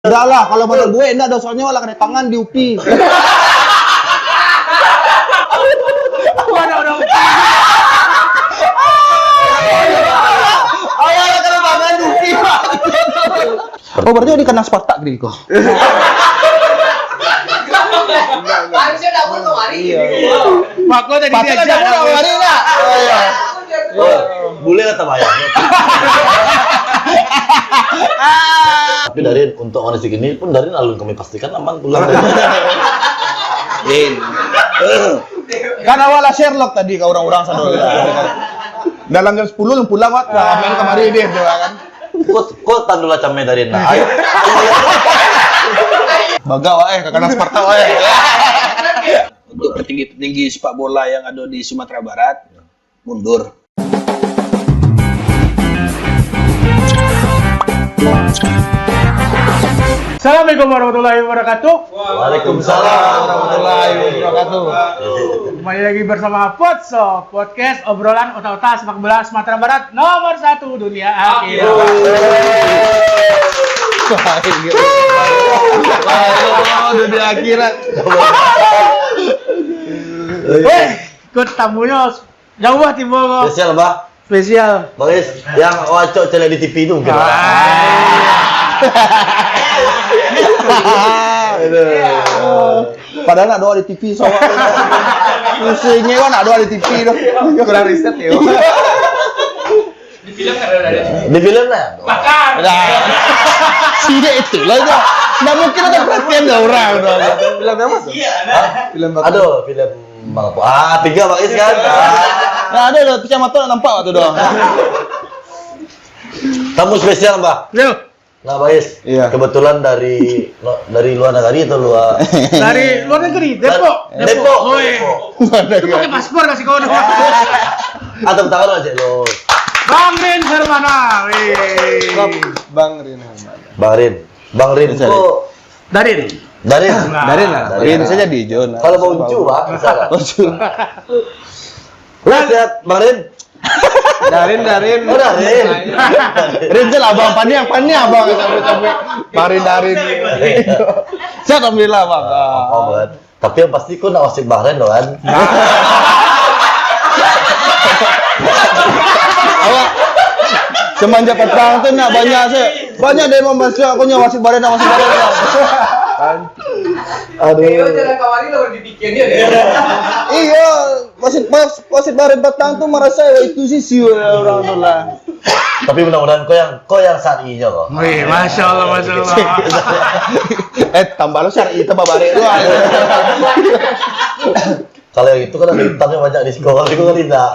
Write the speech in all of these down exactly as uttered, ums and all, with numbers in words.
Ndak lah, kalau bantuak buek ndak, dosanyo lah kanai tangan di upi. Wah, dah, dah. Alah, kanai tangan di upi. Oh, berarti dikenal Spartak gini ko. Harusnya dah pun kemari. Iya. Mako tadi Patut diajak dah dah. Kemari lah. Oh, iya. Oh, boleh lah tabayang. Tapi Darin, untuk kondisi gini pun Darin alun kami pastikan aman pulang. Din. Kan awak lah Sherlock tadi ka urang-urang sado. Dalam jam sepuluh pulang, wak, lah, main kamari dia tu kan. Kok, kok tandulah camai Darin lah. Ayo. Bagak wak eh, kakana Sparta wak eh. Untuk petinggi-petinggi sepak bola yang ada di Sumatera Barat, mundur. Assalamualaikum warahmatullahi wabarakatuh. Waalaikumsalam warahmatullahi wabarakatuh. Kembali lagi bersama Potso, podcast obrolan otak-otak sepak bola Sumatera Barat nomor satu dunia akhirat. Dunia akhirat. Weh, kok tamunyo jauah tibo ko. Spesial, Bah. Spesial. Bagus. Yang wacok caliak di T V tu mungkin. Ah. Aduh. Padahal nak doa di T V, so. Pusing ni kan nak doa di T V tu. Kurang riset ya. Di film kan ada, ada. Di film lah. Makan. Nah. Sidik itu lah itu. Nggak mungkin ada perhatian dah orang tu. Film apa tu? Iya, ada. Film apa? Aduh, film Bang Apo. Ah, tiga Bang Is kan. Nah, ada dah pecah mata nak nampak waktu doang. Tamu spesial, Bah. Yo. Nah, Bang Is. Iya. Kebetulan dari dari luar negeri atau luar Dari luar negeri, Depok. Depok. Depok. Oh, iya. Depok. Itu pakai paspor kasih kau. Atau tangan aja lo. Bang Rin Hermana. Wih. Bang Rin Hermana. Bang Rin. Bang Rin Bisa, ko Rin. Darin. Darin. Nah. Darin lah. Darin. Rin saja di Jon. Kalau mau uncu, Bang, bisa lah. Uncu. Lah, sehat, Bang Rin. Darin, Darin. Oh, Darin. Rin je lah, Bang. Paniang, paniang, Bang. Sampai, sampai. Bang Rin, Darin. Sehat, alhamdulillah, Bang. Oh, Bang. Tapi yang pasti kau nak wasit Bahrain tu kan? Awak semenjak petang tu nak banyak se, banyak deh membaca aku nyo wasit Bahrain, nak wasit Bahrain. Aduh. Iyo, jalan kamari lah baru dipikian dia deh. Iyo, wasit, was-, wasit Bahrain petang tu marasa itu sih siul orang tu lah. Tapi mudah-mudahan kau yang, kau yang syar'i nyo kau. Wih, masya Allah, masya Allah. Eh, tambah lo syar'i tambah barek tu. Kalau yang itu kan ada hitamnya banyak di sekolah, itu kan tidak.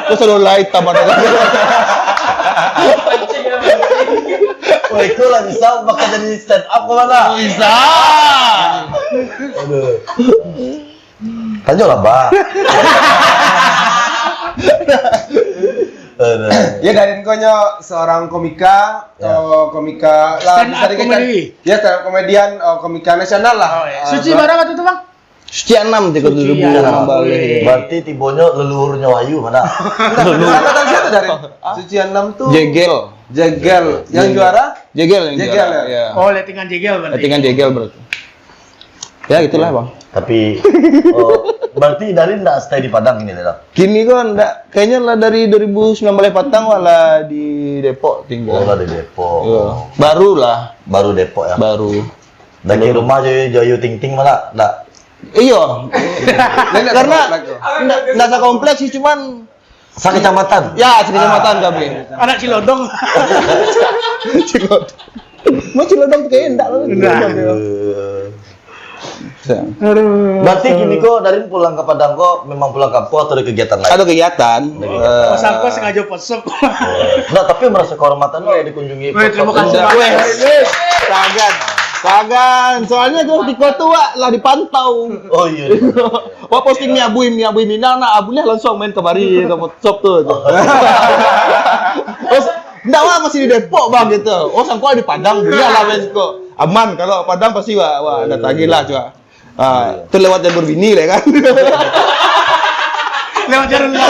Kau selalu lah hitam ada. Wah, itu lah bisa bakal jadi stand up kau mana? Bisa. Aduh. Tanyolah, Bah. Aduh. Ya, Darin ko nyo seorang komika, Ya. eh, komika lah, Stand bisa up dikatakan, comedy. Ya, stand up comedian, eh, komika nasional lah. Oh, iya. Eh, Suci ba- bara waktu tu, Bang? Suci anam, tiga Suci ribu anam. Anam balik. Berarti tibonyo leluhurnyo Wahyu mana? Angkatan siapa, Darin? Suci anam tu Jegel. Jegel. Yang Jegel. Juara? Jegel yang Jegel, juara. Ya. Ya. Oh, lettingan Jegel berarti. Lettingan Jegel berarti. Ya, gitulah, Bang. Tapi, oh, berarti Darin ndak stay di Padang ini, dah? Kini ko ndak, kayaknya lah dari dua ribu sembilan belas patang lah di Depok tinggal. Oh, lah di Depok. Iya. Baru lah. Baru Depok, ya? Baru. Dari rumah jo, jo Ayu Ting Ting mana? Ndak? Iyo. Karena ndak, ndak sekompleks sih, cuman Sakecamatan. Ya, sakecamatan kami. Anak Cilodong. Cilodong. Mau Cilodong tu kayaknya enggak lah. Enggak. Aduh. Berarti kini ko Darin pulang ke Padang ko memang pulang kampung atau ada kegiatan lain? Ada kegiatan. Ada kegiatan. Eh, Pasang ko sengaja posok. Nah, tapi merasa kehormatan lo dikunjungi. Weh, terima kasih banyak. Weh, sagan. Sagan. Soalnya tu di kota wak lah dipantau. Oh iya. Wak posting mi abui, mi abui Minang nak, abui lah langsung main kamari, ke shop tu. Terus, "Ndak, wak masih di Depok, Bang," gitu. "Oh, sangko di Padang, buliah lah main siko." Aman, kalau Padang pasti wak, wak datangin lah, cuak. Ah, tu lewat jalur bini lah kan. Lewat jalur bini.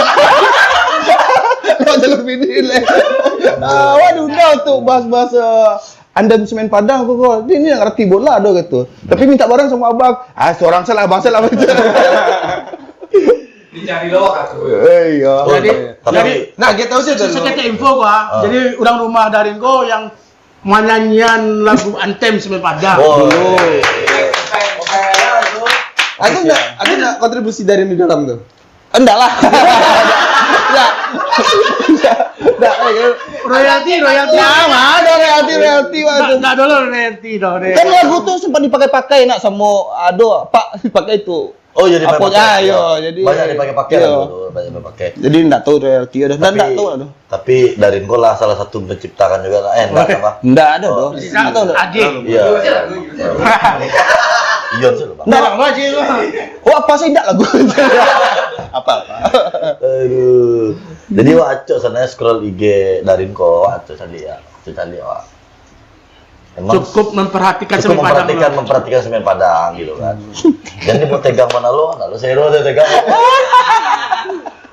Lewat jalur bini lah. Ah, wak diundang tu bahas-bahas, eh, Andam Semen Padang ko, ko. Dia ni ndak ngarati bola doh," kato. "Tapi minta barang samo abang." "Ah, surang salah, abang salah baco." Dicari lawak tu. Eh, iyo. Oh, jadi, tapi, nah, kita tahu sih. Seketek info gua. Ah. Jadi, urang rumah Darin ko yang manyanyian lagu antem Semen Padang. Oh. Aku ndak, aku ndak kontribusi Darin di dalam tu. Ndak lah. Ndak. Ndak, eh, royalti, royalti. Nah, mana royalti, royalti, ndak, ndak dulu royalti doh, deh. Kan lagu tu sempat dipakai-pakai nak samo ado, Pak, dipakai tu. Oh, iyo, dipakai-pakai. Apo, ah, iyo, jadi, banyak dipakai-pakai lah dulu, banyak dipakai. Jadi, ndak tahu royalti ado. Ndak, ndak tahu lah tu. Tapi Darin ko lah salah satu menciptakan juga lah. Eh, ndak apa? Ndak ado doh. Ndak tahu doh. Ade. Iyo. Iyo, sih, Bang. Ndak. Wah, apa sih ndak lagu? Apa, apa? Aduh. Jadi, wak acok sana scroll I G Darin ko, wak acok caliak ya. Acok caliak ya, wak. Emang cukup memperhatikan cukup Semen Padang memperhatikan, memperhatikan Semen Padang gitu kan. Jadi mau tegang mana lo? Nah, lo sero deh tegang.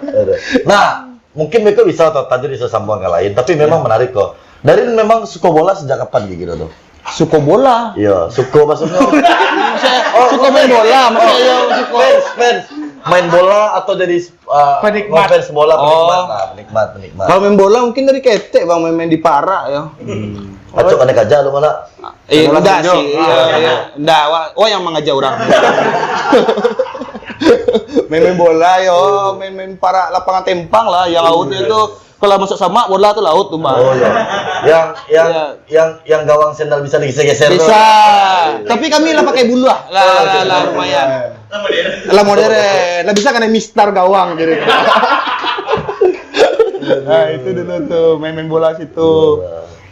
Aduh. Nah, mungkin mereka bisa atau tadi bisa sambung ke lain, tapi memang menarik kok. Dari memang suka bola sejak kapan gitu tuh? Suka bola. Iya, suka maksudnya. Oh, suka main bola, maksudnya, iya, suka. Fans, fans. Main bola atau jadi, uh, penikmat. Fans bola, penikmat. Oh. Nah, penikmat, penikmat. Kalau main bola mungkin dari ketek, Bang, main-main di parak ya. Hmm. Acok mana kaja lu mana? Eh, enggak sih. Iya, iya. Enggak, wak, wak yang mengajar orang. Main-main bola yo, main-main parak lapangan tempang lah, yang laut itu kalau masuk samak bola tu laut tu mah. Oh iya. Yang yang yang yang gawang sendal bisa digeser-geser tu. Bisa. Tapi kami lah pakai buluah. Lah, lah, lah, lumayan. Lah modern. Lah bisa kena mistar gawang jadi. Nah, itu dulu tuh main-main bola situ.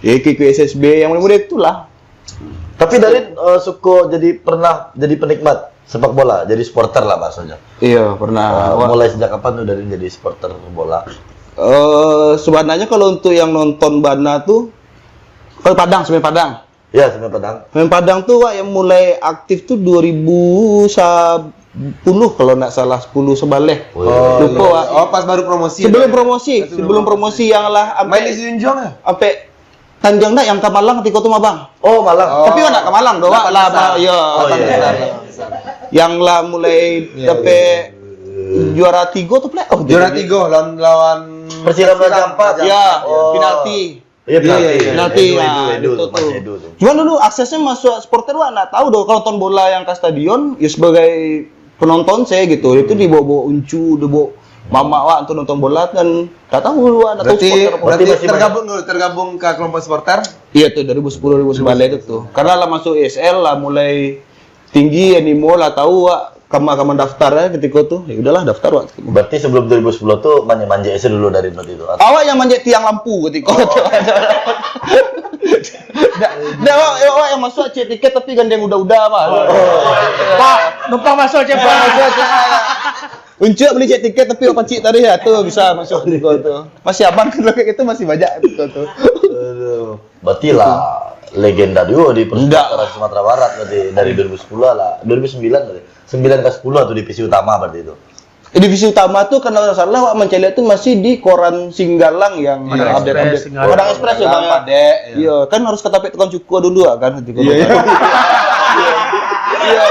Ya, ikut S S B yang muda-muda itulah. Tapi Darin, eh, suko jadi, pernah jadi penikmat sepak bola, jadi supporter lah bahasanya. Iya, pernah. Eh, mulai sejak kapan tuh Darin jadi supporter bola? Eh, sebenarnya kalau untuk yang nonton bana tuh, kalau Padang, Semen Padang. Ya, Semen Padang. Semen Padang tuh, wak, yang mulai aktif tuh dua ribu sepuluh kalau ndak salah, sepuluh sebaleh. Oh, iya. Lupa, wak. Oh, pas baru promosi. Sebelum promosi, sebelum promosi yang lah main di Sijunjuang ya? Sampai Tanjuang dak yang ka Malang katiko tu mah, Bang. Oh, Malang. Tapi wak ndak ka Malang doh, wak lah, iyo. Oh, iya. Yang lah mulai sampai juara tigo tu, plek. Oh, juara tigo lawan, lawan Persiraja Ampat. Ya, penalti. Iya, penalti. Penalti, Edu, ya, Edu, Edu, betul Mas tuh. Edu tuh. Cuman dulu aksesnya masuk supporter wak ndak tahu doh. Kalau nonton bola yang ke stadion, ya sebagai penonton saya gitu. Itu dibawa-bawa uncu, dibawa mamak wak untuk nonton bola dan nggak tahu wak, nggak tahu supporter apa. Berarti masih tergabung dulu, tergabung ke kelompok supporter? Iya tuh, dua ribu sepuluh, dua ribu sebelas itu tuh. Karena lah masuk S L lah mulai tinggi, animo lah tahu wak, kama-kama daftar ya ketika tuh. Ya udahlah daftar wak. Berarti sebelum dua ribu sepuluh tuh manje-manje dulu dari berarti itu. Awak yang manjek tiang lampu ketika tu. Dak, dak, awak, awak yang masuk cek tiket tapi gandeng uda-uda mah. Oh. Pak, numpang masuk aja, Pak. Masuk aja. Uncuk beli cek tiket tapi awak pacik tadi ya, tu bisa masuk ketika tu. Masih aman kalau kayak gitu, masih banyak ketika tu. Aduh. Berarti lah legenda juga di persupporteran Sumatera Barat berarti dari dua ribu sepuluh lah. Dua ribu sembilan berarti. Sembilan ke sepuluh tuh divisi utama berarti itu. Divisi utama tu, kalau ndak salah, wak mancaliak tu masih di koran Singgalang yang update-update. Padang Express, Singgalang, Padang Express ya, Bang, ya? Padek, ya. Iya, kan harus ka tampek tukang cukur dulu, kan, ketika itu. Iya, iya. Iya.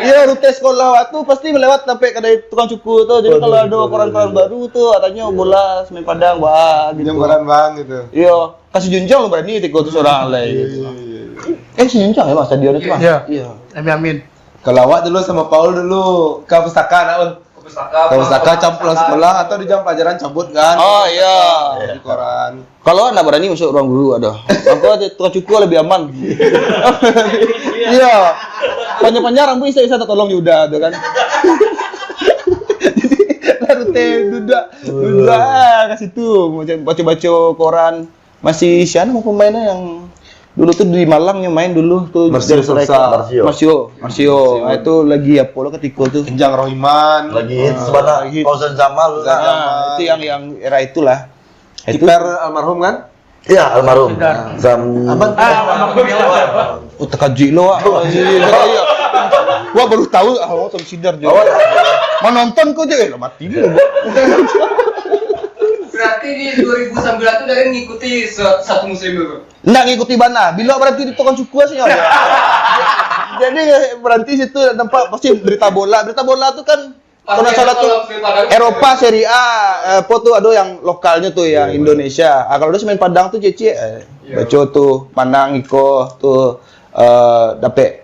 Iya, rute sekolah wak tu pasti melewat tampek kadai tukang cukur tu. Jadi, kalau ada koran-koran baru tu, katanya bola Semen Padang, wah, gitu. Pinjam koran, Bang, gitu. Iya, kasih junjang lu berani tiko tu seorang lai. Iya, iya, iya. Eh, si junjang ya, Bang, stadion itu, Bang? Iya. Iya. Amin, amin. Kalau awak dulu sama Paul dulu ka pustaka, nak, Ul? Ka pustaka, ka pustaka pulang sekolah, atau di jam pelajaran cabut kan? Oh, iya. Di koran. Kalau awak ndak berani masuk ruang guru, aduh. Mako tukang cukur lebih aman. Iya. Panjang-panjang rambuik bisa, bisa tertolong juga tu kan. Jadi, lalu teh duduk, duduk, ah, ke situ, macam baca-baca koran. Masih siapa nama pemainnya yang dulu tu di Malang yang main dulu tu? Marcio Sosa. Marcio. Marcio, Marcio. Ah, itu lagi apa lah ketika tu? Enjang Rohiman. Lagi hits, ah, sebanyak lagi hits. Fauzan Zamal tu kan. Ah, itu yang, yang era itulah. Itu kiper almarhum kan? Iya, almarhum. Zam- Apa? Ah, almarhum. Oh, terkejut lo, wak. Iya. Wak baru tahu, ah, wak tahu sidar je. Awak menonton kau je, eh, lah mati dulu. Jadi di dua ribu sembilan tu Darin ngikuti se- satu musim tu. Ndak ngikuti bana. Bilo baranti di tukang cukur sih. Jadi baranti situ nampak pasti berita bola. Berita bola tu kan kalau ndak salah tu Eropa Serie A, eh, apa tu ada yang lokalnya tu yang Indonesia. Ah, kalau ada main Padang tu cecek, eh, baco tu, Manang iko tu eh, dapek.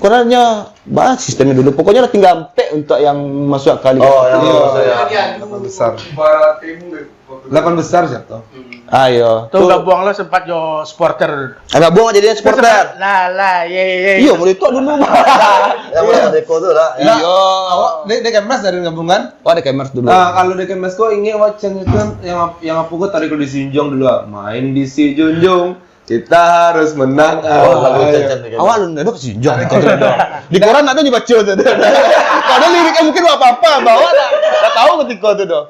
Kurangnya bah sistemnya dulu. Pokoknya lah tinggal ampek untuk yang masuk akal. Oh, yang masuk ya. Delapan besar. Delapan besar siapa? Ayo. Tu gabuang lah sempat jo supporter. Ah, gabuang jadi supporter. Lah lah, ye ye. Iyo, mulai tu dulu. Yang mulai Deko tu lah. Iyo. Awak dek dek Kemas dari gabungan. Oh, ada Kemas dulu. Ah, kalau dek Kemas kau ingat macam itu yang yang apa kau tadi kalau di Sinjong dulu ah. Main di Sijunjung. Kita harus menang. Oh, lagu Ayo. Awak lu ndak ka Sinjong. Di koran ada dibaca tu. Padahal liriknya mungkin apa-apa, bawa tak, tak tahu ketika tu doh.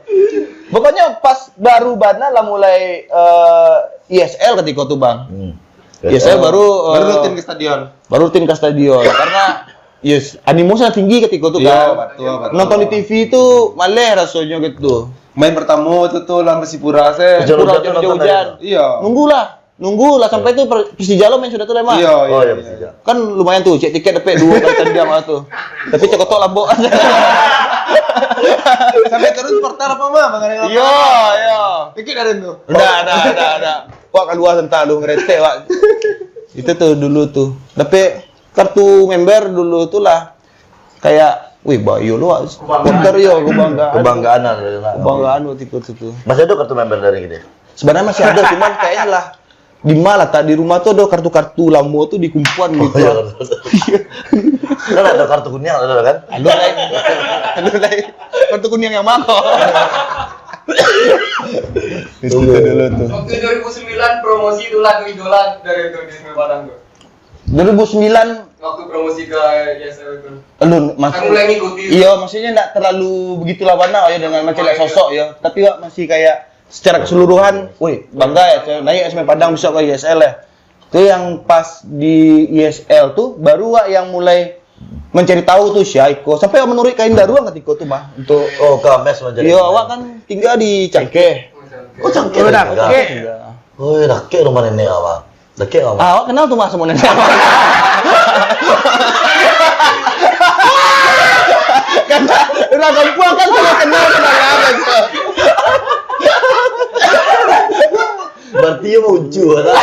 Pokoknya pas baru bana lah mulai eh, I S L ketika tu, Bang. Hmm. I S L baru baru eh, rutin ke stadion. Baru rutin ke stadion karena yes, animo sangat tinggi ketika tu kan. Betul, betul. Nonton di T V tu maleh rasanya gitu. Main pertama tu tu lawan Persipura se. Hujan-hujan tu nonton hujan. Iya. Nunggulah. Nunggu lah sampai tu Persija lo main sudah tu lah, Mak. Iya, iya. Oh, iya, Persija. Kan lumayan tu, cek tiket dapat dua kali tandang lah tu. Tapi cek kotok lambok. Sampai turun supporter apa mah, mengenai lapangan. Iya, iya. Tiket ada tu. Udah, ada, ada, ada. Wak keluar sentah lu ngeretek, Wak. Itu tu dulu tu. Tapi kartu member dulu tu lah kayak, wih, bayu lu, Wak. Supporter yo, kebanggaan. Kebanggaan lah. Kebanggaan waktu itu tu. Masih ada kartu member dari gitu? Sebenarnya masih ada, cuman kayaknya lah di mana tak di rumah tu ada kartu-kartu lama tu dikumpuan gitu. Kan ada kartu kuning ada kan? Ada lain. Ada lain. Kartu kuning yang mana? Itu dulu tu. Waktu dua ribu sembilan promosi itulah tu idola dari tu di Padang tu. Dua ribu sembilan waktu promosi ke I S L itu. Lu masih mulai ngikuti. Iya, maksudnya ndak terlalu begitulah bana ya dengan macam sosok ya. Tapi wak masih kayak secara keseluruhan, woi, bangga ya, naik S M P Padang bisa ke I S L ya. Itu yang pas di I S L tu baru wak yang mulai mencari tahu tu sia iko. Sampai menurut kain daruang ketika tu mah untuk. Oh, ke Ames mencari. Iya, awak kan tinggal di Cangkeh. Oh, Cangkeh. Oh, dah, Cangkeh. Oh, dah ke rumah nenek awak. Dakek lah, Mak. Ah, awak kenal tu mah sama nenek. Kan urang kampuang kan kalau kenal, kenal lah, gitu. Berarti dia mau uju lah.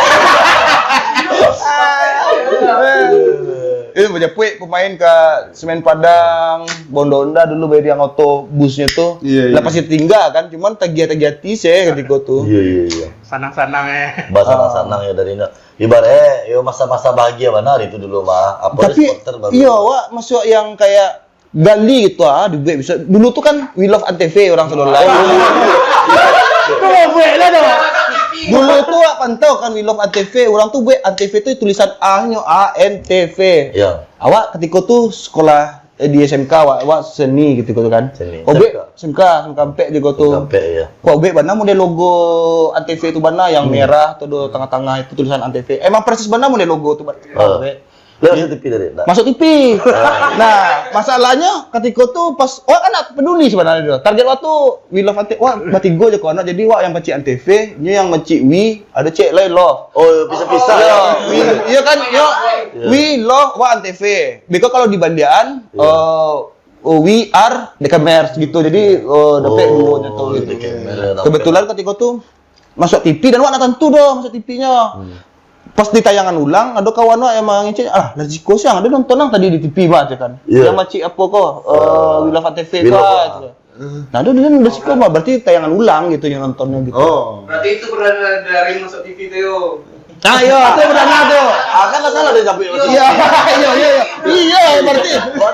Itu banyak puik pemain ka Semen Padang, Bondo Honda dulu beri yang oto busnya tu. Iya, iya. Lah pasti tinggal kan, cuman tagiah-tagiah hati sih ketika tu. Iya, iya, iya. Sanang-sanang eh. Bah sanang-sanang ya dari nak. Ibarat eh, yo masa-masa bahagia bana hari tu dulu mah. Apa. Tapi supporter baru. Iyo, awak masuk yang kayak gali gitu ah, dibuat bisa. Dulu tu kan We Love Antv orang saudara. Kau buat lah tu. Dulu tu awak pantau kan We Love Antv, orang tu buat Antv tu tulisan A nyo A N T V. Ya. Awak ketika tu sekolah eh, di S M K awak, awak seni gitu, gitu kan. Seni. Obek S M K. S M K, S M K ampek juga tu. S M K ampek, ya. Kok obek bana model logo Antv tu bana yang merah tu do tengah-tengah itu tulisan Antv. Emang persis bana model logo tu, Bang. Ah. Obek. Dia masuk T V tadi, tak? Masuk T V. Ah. Nah, masalahnya ketika tu pas, oh kan tak peduli sebenarnya dia. Target waktu We Love Antv, wah, batigo je kau anak. Jadi wak yang pacik Antv, nyo yang pacik We, ada cek lain Love. Oh, pisah-pisah. Yo, We, yo kan, yo, We Love wak Antv. Beko kalau dibalian, eh, oh, We Are Dekemers gitu. Jadi, oh, dapat duo nyo tu gitu. Kebetulan ketika tu masuk T V dan wak nak tantu doh masuk T V-nyo. Pas di tayangan ulang, ado kawan wak yang mangecek, "Ah, lah siko siang, ado nonton nang tadi di T V mah," cek kan. Yang macik apo ko, eh, We Love Antv ko, cek. Nah, ado di siko mah, berarti tayangan ulang gitu yang nontonnya gitu. Oh. Berarti itu perdana dari masuk T V tu yo. Ah, iyo, itu perdana tu. Ah, kan lah salah dia sampai masuk. Iyo, iyo, iyo, iyo. Iyo, berarti.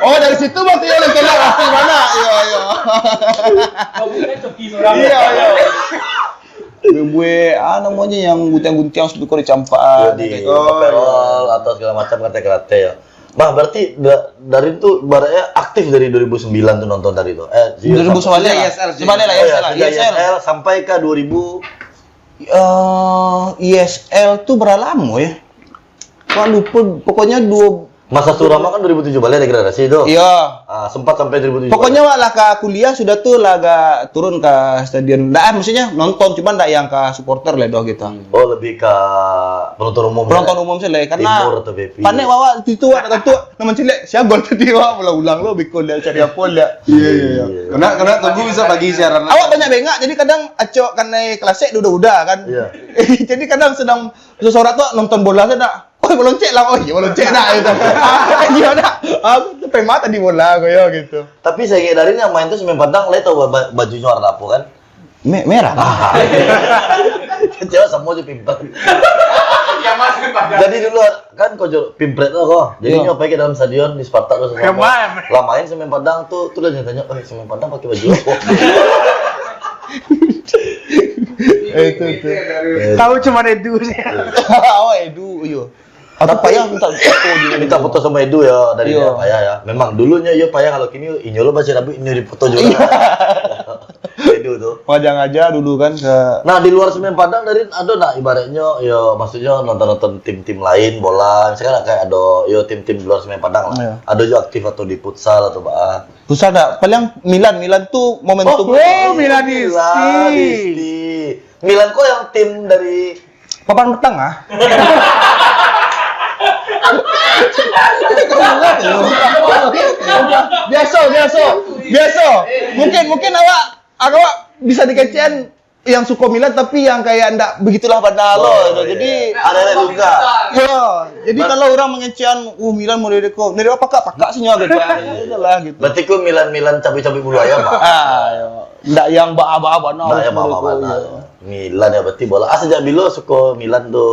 Oh, dari situ berarti yang nonton lah pasti mana? Iyo, iyo. Iyo, iyo. Bebue, ah, namanya yang guntiang-guntiang situ kau dicampak. Yo, di overall atau segala macam karate-karate ya. Bah, berarti da- dari tu ibaratnya aktif dari dua ribu sembilan tu nonton tadi tu. Eh, dua ribu sembilan lah. Sebalik lah, sebalik lah, oh, ya, I S L, sejak I S L. I S L sampai ke dua ribu. Eh, I S L tu berapa lama ya? Wak lupa, pokoknya dua Masa suram kan dua ribu tujuh baleh degradasi tu. Iyo. Ah, sempat sampai dua ribu tujuh baleh. Pokoknyo awak lah ka kuliah sudah tu lah agak turun ka stadion. Ndak, ah, maksudnyo nonton, cuman ndak yang ka supporter lah doh gitu. Hmm. Oh, lebih ka penonton umum. Penonton umum se lah, karena timur atau V I P. Panek awak tu, awak tak tantu nak mancilek sia gol tadi, awak ulang-ulang lo, beko liak cari apo liak. Iyo, iyo, iyo. Iyo. Kena, kena tunggu bisa pagi siaran. Awak banyak bengak, jadi kadang acok kanai klasik duda-duda kan. Iyo. Jadi kadang sedang sorak-sorak tu nonton bola sajo nak. Oh, maloncek lah. Oh, iyo, maloncek nak, gitu. Ah, iyo nak. Aku tu pema tadi bola, aku yo, gitu. Tapi saingek Darin yang main tu Semen Padang, lai tahu ba-, bajunyo warna apo kan? Me-, merah. Ah. Kecewa samo jo Pimpret. Jadi dulu kan kau jo Pimpret tu kau. Jadi nyo pai ke dalam stadion di Spartak tu samo. Lah main Semen Padang tu, tu lah nyo tanyo, "Eh, Semen Padang pakai baju apo?" Eh, itu, itu. Tahu cuma Edu sih. Oh, Edu, iyo. Atau payah minta foto juga. Minta foto sama Edu ya, dari dia payah ya. Memang dulunya iyo payah, kalau kini inyo lo masih rabu, inyo difoto juga. Edu tu. Wajar aja dulu kan ke. Nah, di luar Semen Padang, dari ado nak ibaratnyo, yo, maksudnyo nonton-nonton tim-tim lain bola, misalkan kayak ado yo tim-tim di luar Semen Padang lah. Iya. Ado juga aktif atau di futsal atau apa? Futsal dak, paling Milan, Milan tu momentum. Oh, oh, Milanisti. Milanisti. Milan kok yang tim dari Papan Petang ah. Biaso, biaso, biaso. Mungkin, mungkin awak, awak bisa dikecekan yang suko Milan, tapi yang kayak ndak begitulah bana lo. Oh, gitu. Jadi, iya. Ada-ada juga. Yo, jadi kalau orang mengecekan, "Uh, Milan model ko," dari pakak-pakak sih nyawa gitu. Itulah gitu. Berarti ku Milan-Milan cabik-cabik bulu ayam, Pak. Ah, yo. Ndak yang ba-, ba-, bana. Ndak yang ba-, ba-, bana. Milan ya, berarti bola. Ah, sejak bilo suko Milan tu?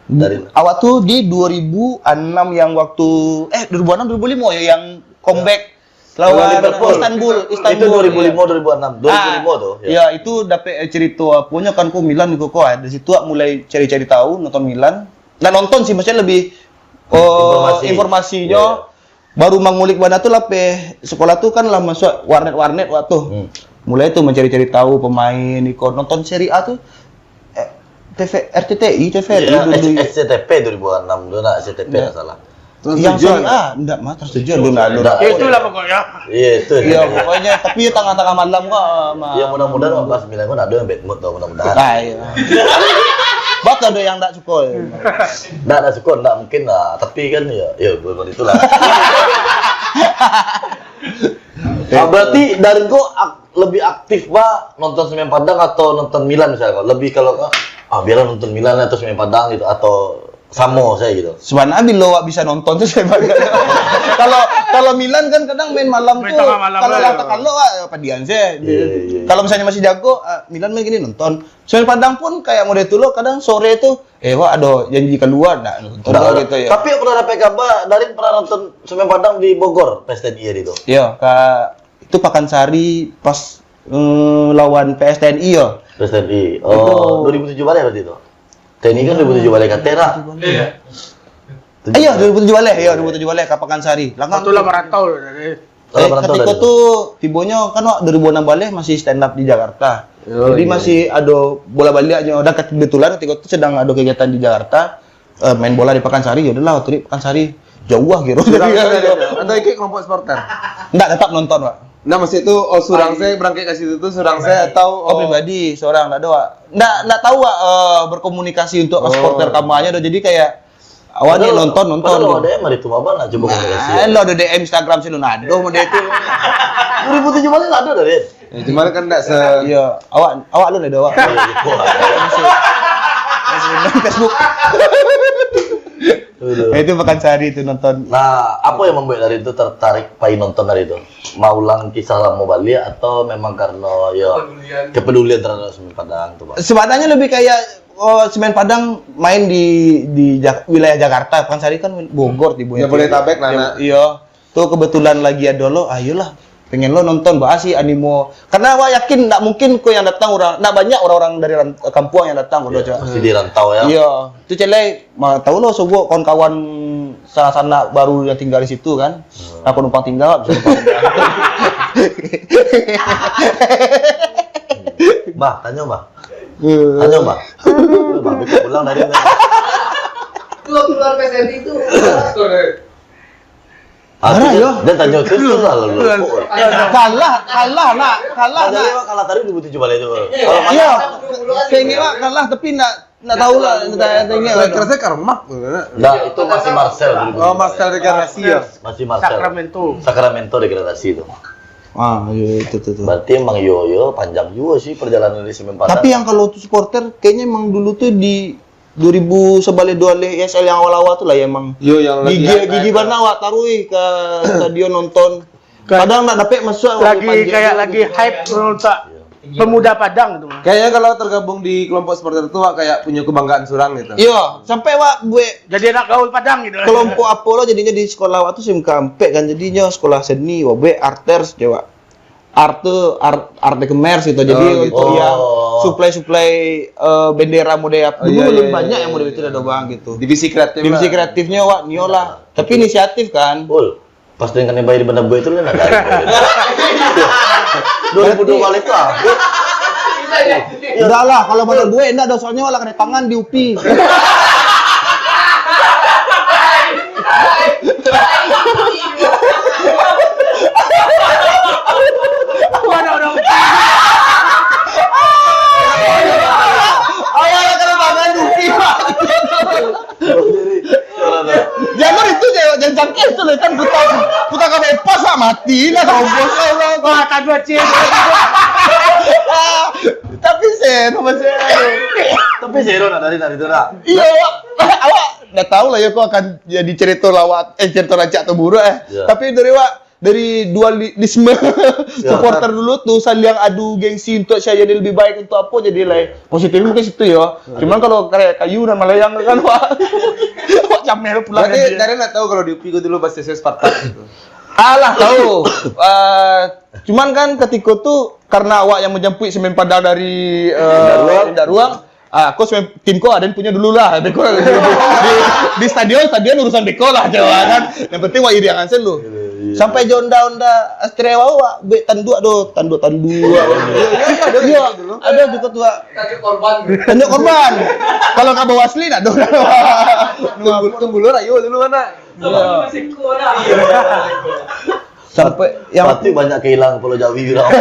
Dari awak tu di dua ribu enam yang waktu, eh, dua ribu enam, dua ribu lima ya, yang comeback lawan Liverpool. Istanbul, Istanbul. Itu dua ribu lima, ya. Dua ribu enam, dua ribu lima tu, ya. Ya, itu dapet, eh, cerita aponyo kan, ko Milan ko, ko, ah, dari situ awak mulai cari-cari tahu, nonton Milan. Ndak nonton sih, maksudnya lebih, oh, informasi. Informasinyo. Ya, ya. Baru mangulik bana tu lapeh sekolah tu kan lah masuk warnet-warnet waktu. Hmm. Mulai tu mencari-cari tahu pemain, iko nonton Serie A tu, eh, T V, R C T I, T V R I dulu. Iya, S-, S C T P dua ribu enam tu nak, S C T P ndak salah. Yang Serie A, ndak mah, Trans tujuh alun, alun. Ndak. Ya, itulah pokoknya. Iya, itu. Iya, pokoknya, tapi tangah-tangah malam kok, ah, ma- Ya, mudah-mudahan Pak Sembilan pun ada yang bad mood tau, mudah-mudahan. Ah, iya. Bak ada yang ndak suko, ya. Ndak, ndak suko, ndak mungkin lah. Tapi kan, ya, ya, bukan itulah. Ah, berarti dari kau ak-, lebih aktif, Pak, nonton Semen Padang atau nonton Milan misalnya? Lebih kalau, ah, biarlah nonton Milan atau Semen Padang gitu, atau samo saja gitu? Sebenarnya bila awak bisa nonton tu saya bangga. Kalau, kalau Milan kan kadang main malam tu, main tengah malam kalau lah. Lah tak kalau, ah, padian saja. Iya, iya, iya. Kalau misalnya masih jago, ah, Milan main gini nonton. Semen Padang pun kayak model tu lo, kadang sore tu, "Eh, wak, ada janji keluar ndak?" Nonton gitu ya. Tapi pernah dapat kabar, Darin pernah nonton Semen Padang di Bogor, P S T N I hari tu? Iya, ka, itu Pakansari pas, eh, lawan P S T N I ya. P S T N I. Oh, itu dua ribu tujuh baleh berarti tu? T N I kan dua ribu tujuh baleh, kata lah. Iya. Iya, dua ribu tujuh baleh. Iya, dua ribu tujuh baleh ka Pakansari. Langgang. Waktu lah merantau dari. Eh, katiko tu, tibonyo kan wak dua ribu enam baleh masih stand up di Jakarta. Oh, iya. Jadi masih ado bola baliaknyo. Dan kebetulan katiko tu sedang ado kegiatan di Jakarta, eh, main bola di Pakansari, ya udahlah, waktu di Pakansari. Jauh ah, kiro. Surang saja. Atau ikut kelompok supporter? Ndak, tetap nonton, Pak. Nah, maksud tu, oh, surang saja berangkat ke situ tu, surang saja atau, oh, pribadi, seorang, ndak ado, Pak. Ndak, ndak tahu, Pak, eh, berkomunikasi untuk supporter kamanyo tu. Jadi kayak, awak ni nonton, nonton. Padahal ada yang mari tu, Baba, nak cuba komunikasi. Ah, lo ada D M Instagram sih, lo nado model tu. Dua ribu tujuh baleh nado dah, Rin. Ya, cuman kan ndak se- Iya, awak, awak lo nado, awak. Masih, masih main Facebook. Betul. Nah, itu Pakansari tu nonton. Nah, apa yang membuat Darin tu tertarik pai nonton hari tu? Maulang kisah lamo baliak atau memang karena, ya, kepedulian terhadap Semen Padang tu, Pak? Sebenarnya lebih kayak, oh, Semen Padang main di, di Jak-, wilayah Jakarta, Pakansari kan Bogor tibonya. Jabodetabek lah, nak. Iya. Tu kebetulan lagi ado lo, ayolah, pengen lo nonton, bah, si animo. Karena awak yakin ndak mungkin ko yang datang orang, ndak banyak orang-orang dari ran-, kampuang yang datang, pasti di rantau, ya. Iya. Tu celai, ma-, tahu lo, sobo kawan-kawan sa-, sanak baru yang tinggal di situ kan. Hmm. Aku numpang tinggal, bisa numpang tinggal. Bah, tanyo, Bah. Eh. Tanyo, Bah. Bah, beko pulang dari. Keluar, keluar P S N I tu. Sorry. Ah, tu yo. Jan tanyo tu, tu lah lalu. Kalah, kalah nak, kalah nak. Kalah tadi dua ribu tujuh baleh tu. Kalau Iyo. Saya ingat lah kalah, tapi nak, nak tahu lah, nak tanya, tanya lah. Saya rasa Karmak tu, kan? Ndak, itu masih Marcel dua ribu tujuh. Oh, Marcel degradasi, ya? Masih Marcel. Sacramento. Sacramento degradasi tu. Ah, iyo, itu, itu, itu. Berarti emang yo, yo, panjang juga sih perjalanan dari Semen Padang. Tapi yang kalau tu supporter, kayaknya emang dulu tuh di dua ribu sebelas dua leh E S L yang awal-awal tu lah ya emang. Yo, yang lagi gigi, hype, gigi hype bana lah. Awak taruh ka stadion nonton. Kayak Padang nak dapek masuk lagi, kayak lagi gitu. Hype untuk pemuda Padang tu. Kayaknya kalau tergabung di kelompok supporter tu, awak kayak punya kebanggaan surang gitu. Iyo, sampai awak buat Jadi anak gaul Padang gitu. Kelompok apa lo jadinya di sekolah awak tu sim kampek kan, jadinya sekolah seni, awak buat arters je awak. Arte, ar-, arte kemers gitu. Jadi Oh, gitu. Untuk yang Oh. supply-supply, eh, bendera model apa Oh, dulu iya, belum iya, banyak iya, yang model iya. Itu dah doang gitu. Divisi kreatif Divisi lah. Kreatifnya awak nio lah. Tapi inisiatif kan. Ul, pas dengan yang bayar di Banda Buek tu lah nak dari. Dua ribu dua baleh tu habis. Enggak lah, kalau Banda Buek enggak dosanya lah kena tangan di upi. Aku ada orang. Awak lah kena tangan di upi. Jalur itu je, jangan cangkeh tu lah, kan putar, putar ka bypass lah, mati lah, terobos lah, lah. Wah, tak dua cik. Tapi seno masih. Tapi seno nak dari, dari tu nak. Iyo, awak, awak dah tahu lah ya, kau akan jadi cerita lawak, eh, cerita rancak atau buruk, eh. Ya. Tapi dari awak, dari dualisme Ya. Supporter dulu tu saling adu gengsi untuk siapa jadi lebih baik untuk apa jadi lah. Positif mungkin situ ya. Cuman kalau kayak kayu dan malayang kan, wah. Wah, cameh lu pulang Berarti aja. Dari nak tahu kalau di upi ku dulu pas S S Spartak gitu. Alah, tahu. Ah, cuman kan ketika tu karena awak yang menjemput Semen Padang dari, eh, Indak Ruang. Indak Ruang, ah, aku Semen, tim ko aden punyo dulu lah. Beko di, di, di stadion, stadion urusan beko lah, Jawa kan. Yang penting awak iri angan sen lu. Iya, iya. Sampai jo Honda, Honda Astrea awak, bek tanduak do, tanduak-tanduak. Iya, iya, iya, ada Iya, gitu dulu. Ada juga tu, Wak. Tanduak korban. Tanduak korban. Kalau ka Bawasli nak do. Tunggul, Tunggul Rayo dulu mana? Iya. Sampai yang Patut banyak kehilangan Pulau Jawi gitu. Salah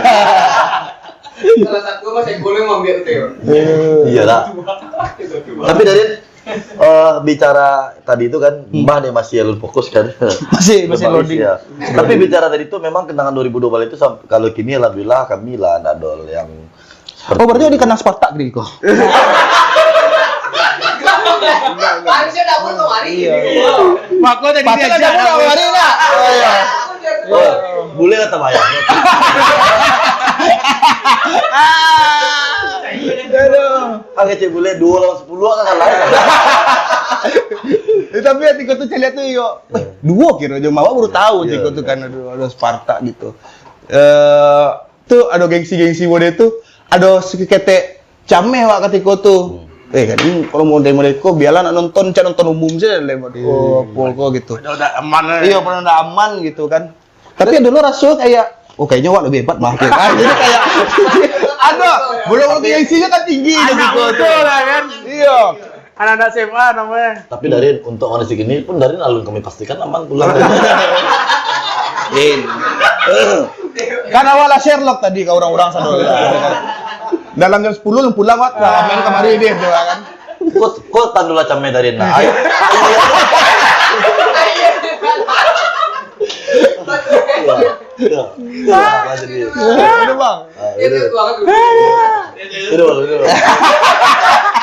satu mas yang boleh ambil tu. Iyalah. Tapi dari, eh, bicara tadi itu kan, Hmm. Mbah ni masih alun fokus kan. Masih, masih Masih, loading. Ya. Tapi bicara tadi itu memang kenangan dua ribu dua baleh itu sam-, kalau kini alhamdulillah kami lah ndak ada yang Oh, berarti di kandang Spartak gini ko. Harusnya dapur kemari. Iya. Mako tadi Patut diajak ada dapur dapur. Kemari lah. Oh, iya. Oh, boleh lah tabayang. Aduh. Angke cek boleh dua lawan sepuluh kan kalah. Eh, tapi ketika tu caliak tu, yo. Eh, dua kira je, awak baru tahu Iya, ketika tu iya. Kan ada, ada Spartak gitu. Eh, tu ada gengsi-gengsi model tu, ada seketek cameh awak ketika tu. Hmm. Eh, kan, kalau model-model ko, biarlah nak nonton, cak nonton umum saja lah, buat Iya, ko, iya, apa iya. Ko gitu. Pada udah aman lah. Iya, pada udah aman gitu kan. Tapi ada lo rasa kayak, "Oh, kayaknya awak lebih hebat mah." Kayak, ah, jadi kayak, ada, belum Tapi gengsinya kan tinggi Anak gitu. Muda lah kan. Iya. Anak-anak S M A namanya. Tapi Darin, untuk kondisi gini pun Darin alun kami pastikan aman pulang. Din. Kan awak lah Sherlock tadi ka orang-orang sana. Dalam jam sepuluh lu pulang, Wak. Nah, main kamari dia tu kan. Kok, kok tandu lah cameh Darin lah. Ayo. Ya, ya, ya, jadi. Aduh, Bang. Ah, Dia itu. Tu keluar tu. Duduk, duduk.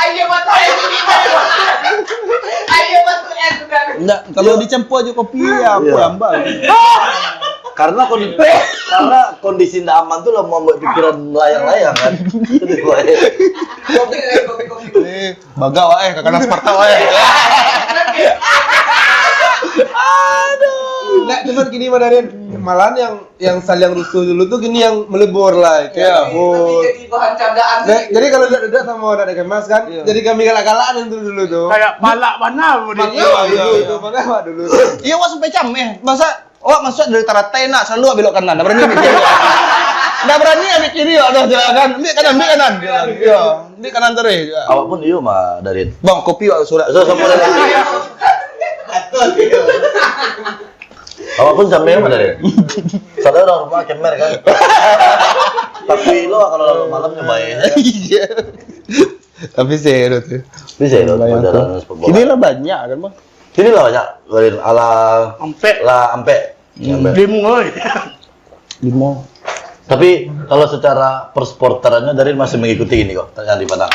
Ayo, mata ayo tu. Ayo, mata ayo tu kan. Ndak, kalau Iya. Dicampur aja kopi, ya, apa Iya. Yang bang? Karena kondi-, karena kondisi ndak aman tu lah membuat pikiran melayang-layang kan. Itu dia, Boy. Kopi, kopi, kopi. Eh, bagak, wak, eh, kakana Sparta, wak, eh. Aduh. Ndak, cuman gini, Madarin. Malahan yang Yang saliang rusuh dulu tu kini yang melebur lah, kayak Iya. Tapi jadi bahan candaan Nah, sih. Jadi kalau duduk-duduk sama anak dekat Mas kan, Iya. Jadi kami galak-galakan yang dulu-dulu tu. Kayak palak bana dulu, Iya, dulu iya. Itu, makanya awak dulu. Iya, awak sampai cam, eh, masa awak masuk dari taratai nak, selalu awak belok kanan, ndak berani ambil kiri. Ndak berani ambil kiri, awak dah jalan kan, ambil kanan, ambil kanan. Iya, ambil kanan terus. Awak pun iyo mah, Darin. Bang, kopi awak surat. So, sama dah. Atas. Awak pun jameh mah dari. Sadonyo urang rumah kemer kan. Tapi lo kalau malam nyo bae. Iya. Tapi seru tu. Bisa ya, lo, Lumayan tu. Ini lah banyak kan, Bang? Sini lah banyak. Lain ala Ampek. Lah Ampek. Hmm. Ampek. Limo, oi. Limo. Tapi kalau secara persporterannya dari masih mengikuti ini kok, yang di Padang.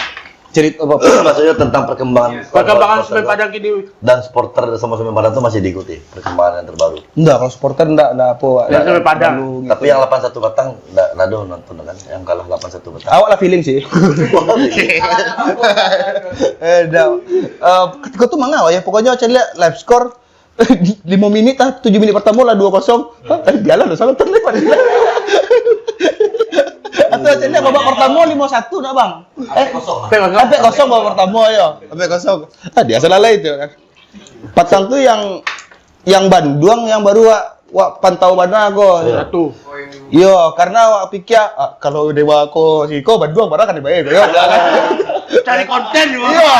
Cerita apa? Maksudnya tentang perkembangan Perkembangan supporter Semen Padang kini. Dan supporter sama Semen Padang tuh masih diikuti perkembangan yang terbaru. Enggak, kalau supporter enggak, enggak apa, Wak. Yang Semen Padang. Terlalu gitu. Tapi yang delapan satu Batam enggak, enggak ada nonton kan, yang kalah delapan satu Batam. Awak lah feeling sih. Wah, feeling. Eh, dah. Eh, ketika tu mangah ya, pokoknya saya lihat live score lima menit ah, tujuh menit pertama lah dua kosong. Hah? Eh, biarlah lah, salah terlewat. Atau saya lihat babak pertama lima satu nak, Bang. Eh, Ampek kosong. Ampek kosong babak pertama ya. Ampek kosong. Ah, dia salah lah itu kan. Patang tu yang, yang Banduang yang baru wak, wak pantau bana ko. Iya. Satu. Yo, karena wak pikir, ah, kalau Dewa ko siko Banduang barang kan dibayar ko. Yo, jangan. Cari konten, Bang. Iya.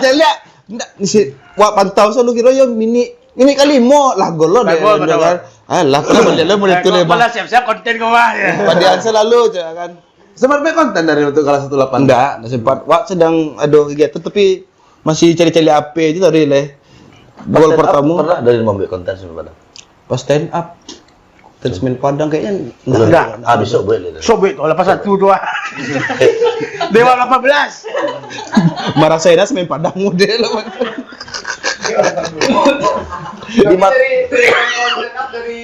Saya lihat, ndak, si, wak pantau selalu kira yo mini, mini kalimo lah gol lo. Lah dek gol, dia betul. Kan. Alah, pernah balik lo mulai tu Lah, lebar. Lah siap-siap konten ko, Bang, ya. Padahal selalu je kan. Sempat buat konten dari untuk kalah satu delapan? Ndak, ndak sempat. Wak sedang ada kegiatan, tapi masih cari-cari H P je tadi leh. Gol Pas stand up pertama. Pernah dari mambuat konten sebenarnya? Pas stand up. Konten Semen Padang kayaknya Belum. Ndak. Ah, besok buat dulu. Sobek tu, lapan satu tu ah. Dewa lapan belas. Marasai dah Semen Padang model. Di mat- dari, dari, dari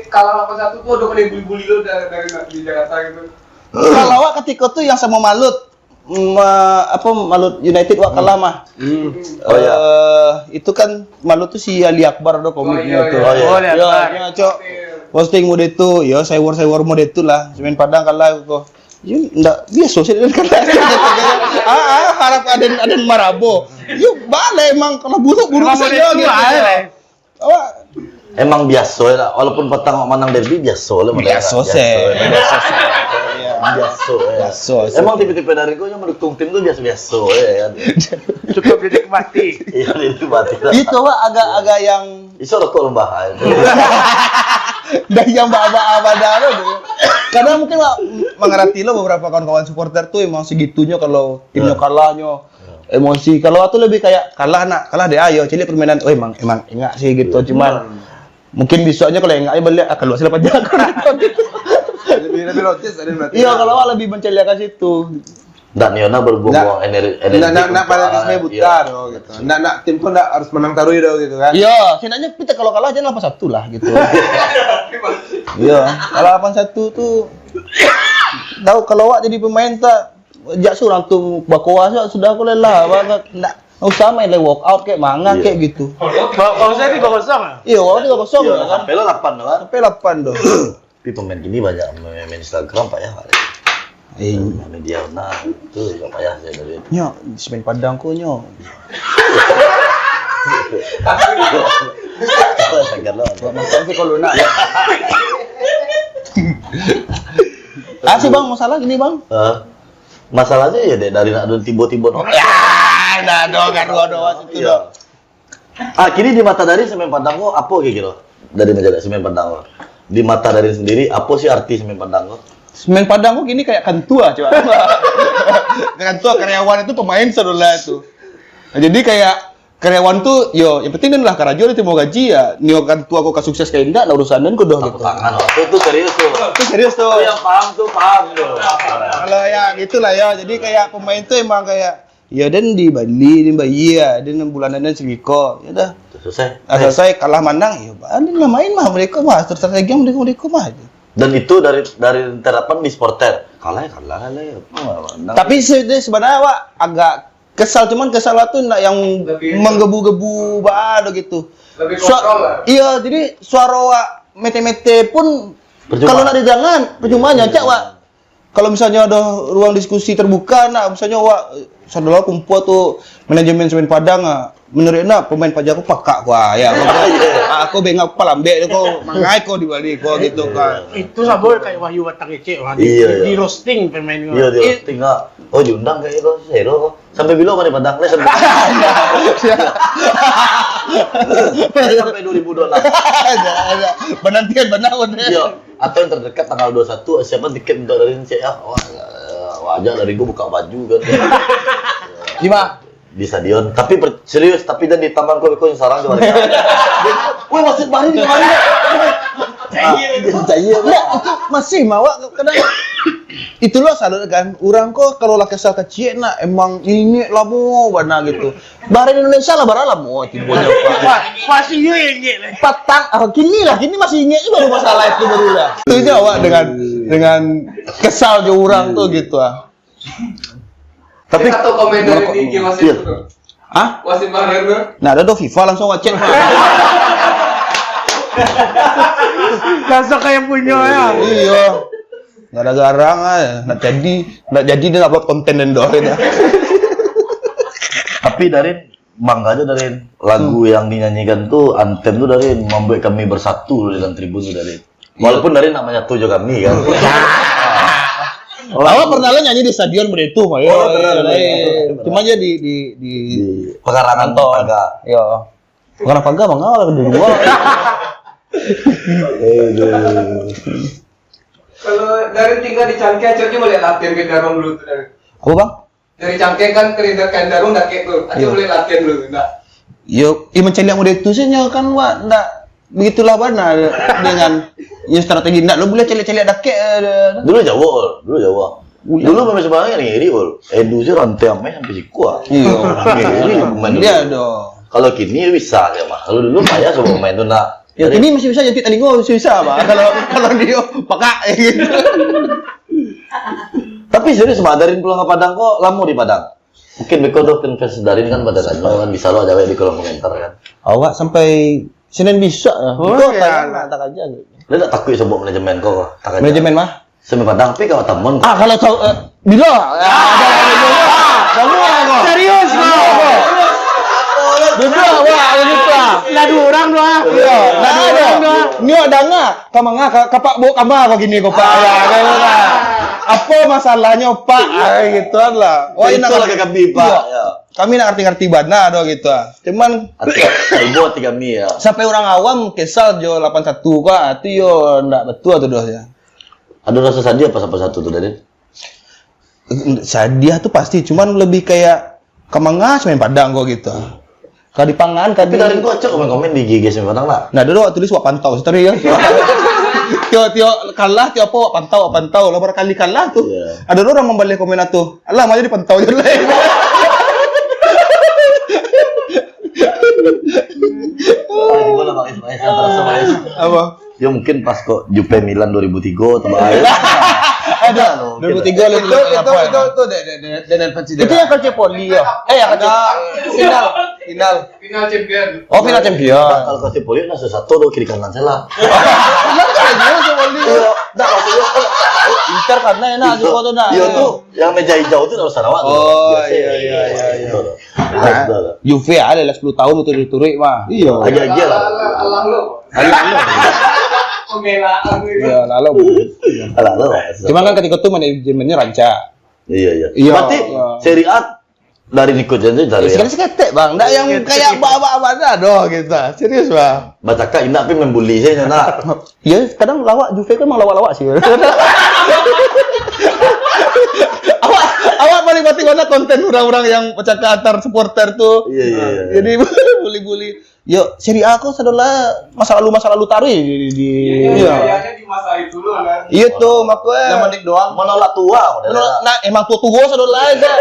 kalah delapan satu tu ada kena bully-bully lo dari, dari, di Jakarta gitu. Kalau awak ketika tu yang sama Malut, ma-, apa, Malut United wak kalah mah. Hmm. Oh, iya. Eh, itu kan Malut tu si Ali Akbar do komiknya tu. Oh, iya. Oh, iya. Yo, Akbar. Yo, cok. Posting mode tu, yo, sewor-sewor mode tu lah. Semen Padang kalah ko. Yo, ndak biaso sih dengan kata. Ah, ah, harap aden, aden marabo. Yo, balik emang kalau buruk-buruk Emang saja mode tu gitu. Ah, eh. Awak Emang biaso lah, walaupun patang awak manang derby, biaso lah. Biaso se. Biaso se. Iya. Biaso, ya. Biaso se. Emang tipe-tipe dari kau yang mendukung tim tu biaso-biaso, ya, kan? Cukup dinikmati. Iya, dinikmati lah. Itu, Wak, agak-agak yang Iso rokok lembah, ya. Dari yang ba-, ba-, badan lo tu. Kadang mungkin, Wak, mengerti lo beberapa kawan-kawan supporter tu emang segitunyo kalau timnyo Ya. kalahnyo. Ya. Emosi. Kalau aku lebih kayak kalah nak, kalah deh, ayo cili permainan. Oh, emang, emang ingat sih gitu, Ya. cuman Hmm. mungkin besoknya kalau ingat balik, ah, keluar sila pajak. Lebih, lebih lotis, ada berarti. Iya, kalau awak lebih menceliakan situ. Ndak, Niona berhubung Ndak, mau ener-, ndak, energi ndak, ndak buta, fanatisme buta iya. doh, gitu. Ndak, ndak, tim tu ndak harus menang taruih doh, gitu kan. Iya, setidaknya kita kalau kalah jangan lapan satu lah, gitu. Iya, kalau lapan satu tu, tahu kalau awak jadi pemain tak, jak surang tu bakoa sudah, sudah aku lelah, awak ndak, ndak usah main lah, walk out kek, mangan Iya. kek gitu. Kalau, kalau saya tiga kosong ah. Iya, awak tiga kosong Iya, lah kan. sampai lah lapan tu kan. Sampai lapan tu. Tapi pemain kini banyak main, main Instagram, payah lah. Eh. Main media, nah, tu juga payah saya dari. Nyo, Semen Padang ko nyo. Sagar lah. Buat makan sih kalau nak. Ah, sih, Bang, masalah gini, Bang. Hah? Masalahnya ya, dek, dari nak tiba-tiba no. Ya, dah doh, kan, doh, doh, situ Iya. doh. Ah, kini di mata dari Semen Padang ko, apo kiro-kiro? Dari majalah Semen Padang ko. Di mata dari sendiri, apo sih arti Semen Padang ko? Semen Padang ko kini kayak kantua, coba. Kantua karyawan itu pemain sadolah tu. Nah, jadi kayak karyawan tu, yo, yang penting lah karajo, dia terima gaji ya. Nio kantua ko ka sukses kayak indak, lah urusan den ko doh Tepuk gitu. tangan, oh. Itu, itu serius tu. Itu serius tu. Itu yang paham tu, paham tu. Kalau ya, gitulah ya. Jadi kayak pemain tu emang kayak Iyo, den di Bali, den bayia, den bulanan den sagiko. Yo dah. Selesai. Ah, selesai, kalah manang, yo, den lah main mah, mereka mah, terserah lagi mereka, mereka mah. Dan itu dari, dari terapan di supporter. Kalah, kalah, kalah, yo. Oh, manang. Tapi se-, sebenarnya awak agak kesal, cuman kesal awak tu nak yang Lebih menggebu-gebu, bah, gitu. Lebih Sua-, kontrol lah. Iya, jadi suara awak mete-mete pun Percuma. kalau nak didengar, percuma Iya, nyancak, iya. Wak. Kalau misalnya ada ruang diskusi terbuka, nak, misalnya awak, sadolah kumpul tu manajemen Semen Padang, ah, Menurut anda pemain Paja ko pakak ko, ah, ya. Aku bengak palambek tu ko, mangai ko di Bali ko gitu kan. Itu sabo kayak Wahyu Batang Kecek, wah, di, Iya, di, iya. di roasting pemain ko. Iya, di roasting, ah. Oh, diundang kayak itu, sero. Sampai bilo mari Padang, lah, sampai. Sampai dua ribu dua puluh enam. Ada, ada. Penantian benar, benar. Iya. Atau yang terdekat tanggal dua puluh satu, siapa tiket untuk dari Cek, ya? Wah, wajah dari gua buka baju kan. Di mana? Di stadion. Tapi per-, serius, tapi dan di taman kau, kau yang sarang tu. Woi, maksud bari di mana? Cahaya. Cahaya. Enggak, itu masih mawak kadang. Itulah salut kan. Urang ko kalau lah kesal kecil nak emang ingek lamo bana gitu. Barang Indonesia lah barang lamo tibo nyo. Masih yo ingek lah. Patang, ah, kini lah, kini masih ingek tu baru masalah itu baru lah. Itu je awak dengan, dengan kesal je urang tu gitu ah. Tapi atau komen dari merokok, tinggi masih iya. Itu. Hah? Wasit Bahrain tu. Nah, ada do FIFA langsung wacet. Langsung kayak punya ya. Iya. Gara-gara ah, nak jadi, nak jadi dia nak buat konten dan doa dia. Tapi Darin, bangga aja Darin. Lagu yang dinyanyikan tu, antem tu Darin, membuat kami bersatu dalam tribun tu Darin. Walaupun Darin nak menyatu jo kami kan. Awak pernah lah nyanyi di stadion begitu, Pak. Oh, pernah, pernah. Cuma aja di, di, di pekarangan pagar. Yo. Pekarangan pagar mangga lah dulu. Aduh. Kalau Darin tinggal di Cangkeh, cocoknya boleh latihan ke Darin dulu tu, Darin. Apa, Bang? Dari Cangkeh kan ke Darin, Darin dakek tu. Aja boleh latihan dulu, enggak? Yo, i mancaliak model tu saja kan, Wak, ndak begitulah bana dengan yo strategi ndak lo boleh caliak-caliak dakek. Dulu jauh, dulu jauh. Dulu memang sebenarnya ngiri, Ul. Edu sih rantai amai sampai siku ah. Iya. Ngiri pemain dulu. Dia ada. Kalau kini bisa dia mah. Kalau dulu payah sama pemain tu nak. Ya, kini masih bisa jadi talingo, masih bisa, Pak. Kalau, kalau dia pakak gitu. Tapi serius, Mak, Darin pulang ke Padang kok lama di Padang? Mungkin beko tu kan, kan Darin kan pada tanya kan, bisa lo jawab di kolom komentar kan. Awak sampai Senin bisa ya. Oh, itu iya. Tanya nak tak aja gitu. Dia tak takut sebut manajemen kau, tak aja. Manajemen mah? Semi Padang, tapi kalau temen. Ah, kalau tahu, eh, bila? Ah, dah, dah, dah, dah. Serius, bro. Duduk, wah, gitu, ah. Lah dua orang tu, ah. Iya, lah dua orang tu, ah. Ni awak danga, ka manga, ka, ka Pak Buk Kama kau gini kau, Pak. Ya, kan, kan. Apa masalahnya, Pak? Ah, gitu lah. Wah, itu enak lah kan. Kami, Pak. Iya. Ya. Kami nak ngarti-ngarti bana doh gitu, ah. Cuman, hati, hati, ibu hati kami, ya. Sampai orang awam kesal jo lapan satu, Pak. Itu yo ndak betul tu doh, ya. Ada rasa sadiah pas lapan satu tu tadi? Sadiah tu pasti, cuman lebih kayak, "Ka manga semi Padang kok," gitu. Ka di pangan, ka tapi di Darin kok acok komen-komen di I G semi Padang lah. Nah, dulu awak tulis awak pantau, sorry ya. Tiok-tiok kalah, tiok apa awak pantau, awak pantau lah, barangkali kalah tu. Iya. Ada orang membalih komen tu. Alah, malah dipantau je lah. Ah, gimana, Bang Is? Bang Is, yang terasa, Bang Is? Apa? Ya, mungkin pas kok Jupe Milan dua ribu tiga tu, Bang. Ada, dua ribu tiga itu, itu, itu, itu, de-, de-, de-, de-, de-, itu yang kecil poli ya? Eh, yang kecil. Final, final. Final champion. Oh, final champion. Nah, kalau kecil poli, nah, satu tu kiri kanan saya lah. Iya, tak, maksudnya, Inter karena enak juga tu, nah. Iya, tu, yang meja hijau tu, tak usah rawat tu. Oh, iya, iya, iya, iya. Nah, Juve ada lah sepuluh tahun berturut-turut mah. Iya. Agak-agak lah. Alah, alah, alah, lo. Alah, alah. Pembelaan tu. Iya, lalu. Alah, alah. Cuma kan ketika tu manajemennya rancak. Iya, iya. Iya. Berarti Serie A dari ikut je dari. Sekali seketek, Bang. Ndak yang kayak abah-abah dah doh gitu. Serius, Bang. Bacakak indak tapi membuli saja nak. Ya, kadang lawak Juve kan memang lawak-lawak sih. Awak, awak menikmati mana konten orang-orang yang bacakak antar supporter tu. Iya, iya, iya, iya. Jadi bully-bully. Yo, Serie A ko sadolah masa lalu, masa lalu taruih di, di, di Iya, iya, iya, di masa itu lah, kan. Iya tu, mako, eh. Zaman dik doang. Menolak tua, model. Menolak, nah, emang tua-tua sadolah aja.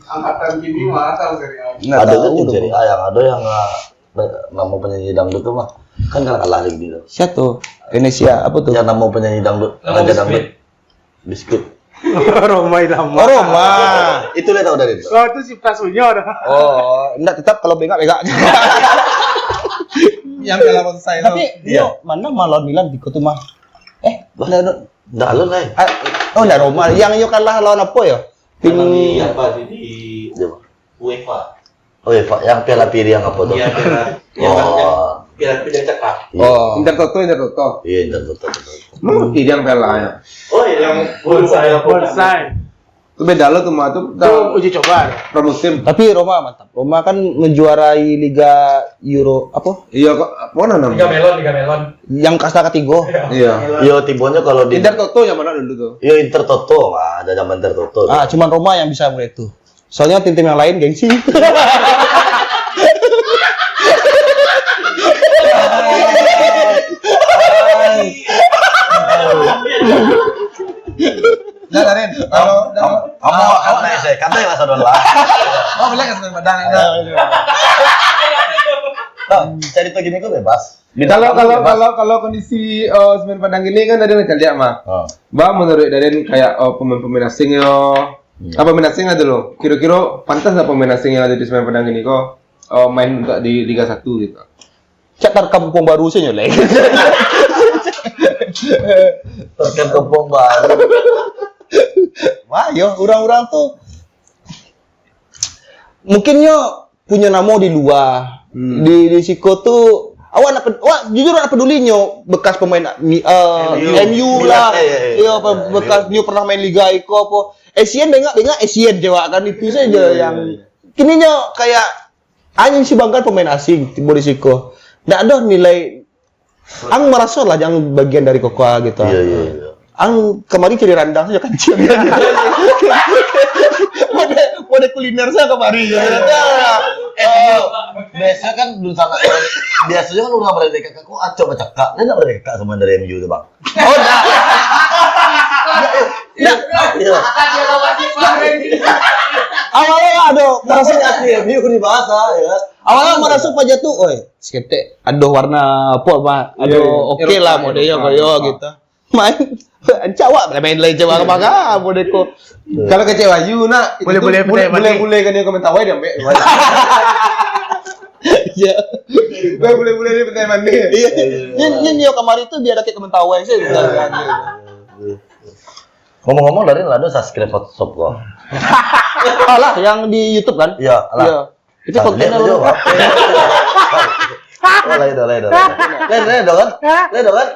Angkatan kini mah tahu Serie A. Nggak ada tahu tu tim tuh. Serie A yang ada yang, ah, nama penyanyi dangdut tu mah. Kan kalah-kalah lagi tu. Siapa tuh? Venesia, apa tuh? Yang nama penyanyi dangdut, Nama raja dangdut. Biskuit. Biskuit. Roma Irama. Oh, Roma. Itu dia tahu dari itu. Oh, itu si Pras punya dah. Oh, enggak, tetap kalau bengak, bengak. Yang kalah selesai tu. Tapi, iya. Yo, mana mah lawan Milan di Kutu mah? Eh, Bah, enggak, enggak. Enggak lawan, eh. Ah, oh, enggak Roma. Yang yo kalah lawan apa yo? Tim Yang di apa sih, di Iya, Pak. UEFA. Oh iya, Pak, yang piala piriang apa tu? Iya, piala. Oh. Piala piriang cakap. Iya. Oh. Inter Toto, Inter Toto. Iya, Inter Toto, Inter Toto. Mana piriang piala ya? Oh, iya, yang bonsai, bonsai. Itu beda lo tuh, mah, tuh. Itu uji coba. Pramusim. Tapi Roma mantap. Roma kan menjuarai Liga Euro, apa? Iya, kok, apa namanya? Liga Melon, Liga Melon. Yang kasta ketiga. Iya. Iya, tibonya kalau di Inter Toto yang mana dulu tuh? Iya, Inter Toto, ah, ada zaman Inter Toto. Ah, cuman Roma yang bisa mulai itu. Soalnya tim-tim yang lain gengsi. Nah, Darin, kalau, kalau kamu, kamu awak, awak, katai, saya katai lah, saudara lah. Oh, boleh kan, Semen Padang, ya? Nah, cerita gini kok bebas. Kalau, kalau, kalau, kalau kondisi, eh, Semen Padang gini kan tadi udah lihat mah. Ah. Bah, menurut Darin kayak, eh, pemain-pemain asing yo, apa, pemain asing aja lo. Kira-kira pantas nggak pemain asing yang ada di Semen Padang gini kok, eh, main untuk di Liga satu gitu? Cak tarkam Kampung Baru sih nyolek. Tarkam Kampung Baru. Wah, yo, orang-orang tu mungkin nyo punyo namo di lua. Hmm. Di, di siko tu, awak nak ped-, awak jujur nak peduli nyo bekas pemain mi-, eh, M U. M U lah. Iya, iya, iya, iya. Iya, apa, iya, iya, bekas nyo pernah main Liga iko apa. Asian bengak-bengak Asian je, wak, kan itu saja. Iya, iya, yang iya. Kini nyo kayak anjing si bangkan pemain asing tibo di siko. Ndak ada nilai. Ang maraso lah jangan bagian dari kokoa gitu. Iya, iya, iya. Ang kamari cari randang saja kancing. Mode, mode kuliner saja kamari. Iya, iya. Eh, iyo. Biasa kan dulu sana, biasanya kan orang berada kakak, kok acok bercakap. Dia nak berada kakak sama dari M U tu, Bang. Oh, dah. Dah. Iya. Awalnya ada merasa asli M U di bahasa, ya. Awalnya merasa paja tu, oi, seketek ada warna apa, Pak? Ada, iya, iya. Oke lah, modelnya kayak gitu. Main, rancak wak main lain coba kemana, model ko. Kalau kecek Wahyu nak, boleh, boleh, boleh, boleh, boleh kan dia komentar, wah, dia ambil. Iya. Boleh, boleh, boleh, dia pentai mana? Iya. Ini, ini, ini kamari tu biar ada kayak komentar, wah, sih. Ngomong-ngomong, dari lah ada subscribe Photoshop gua. Alah, yang di YouTube kan? Iya, alah. Iya. Itu kontennya lu. Oh, lain dah, lain dah, lain dah. Lain, lain dah kan? Lain dah kan?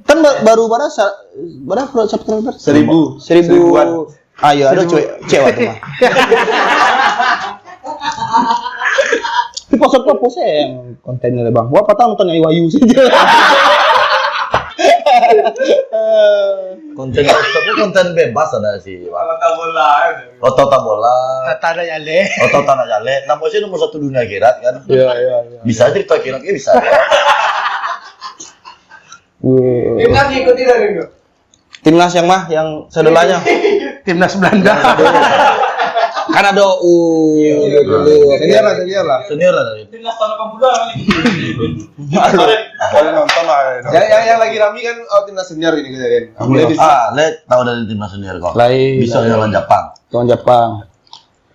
Kan ba-, baru pada sa-, pada pro-, subscriber? Seribu. Seribu. Seribuan. Ah, iya, ada cewek, cewek tu mah. Tapi pas aku post yang kontennya, Bang. Gua patah nonton yang Wahyu saja. Konten TikTok tu konten bebas ada sih, Bang. Kalau tak bola, kan? Oto tak bola. Tata nak jaleh. Oto tak nak jaleh. Nama sih nomor satu dunia akhirat, kan? Iya, iya, iya. Bisa cerita akhirat, ya bisa. Iya. Timnas ikuti dari itu. Timnas yang mah, yang saudaranya? Timnas Belanda. Kan ada U. Iya, iya, iya. Senior lah, senior lah. Senior lah dari. Timnas tahun delapan puluh an. Boleh nonton lah. Yang, yang, yang lagi rame kan, oh, timnas senior ini kejadian. Mulai di, ah, le, tahu dari timnas senior kok. Lain. Bisa lawan Jepang. Lawan Jepang.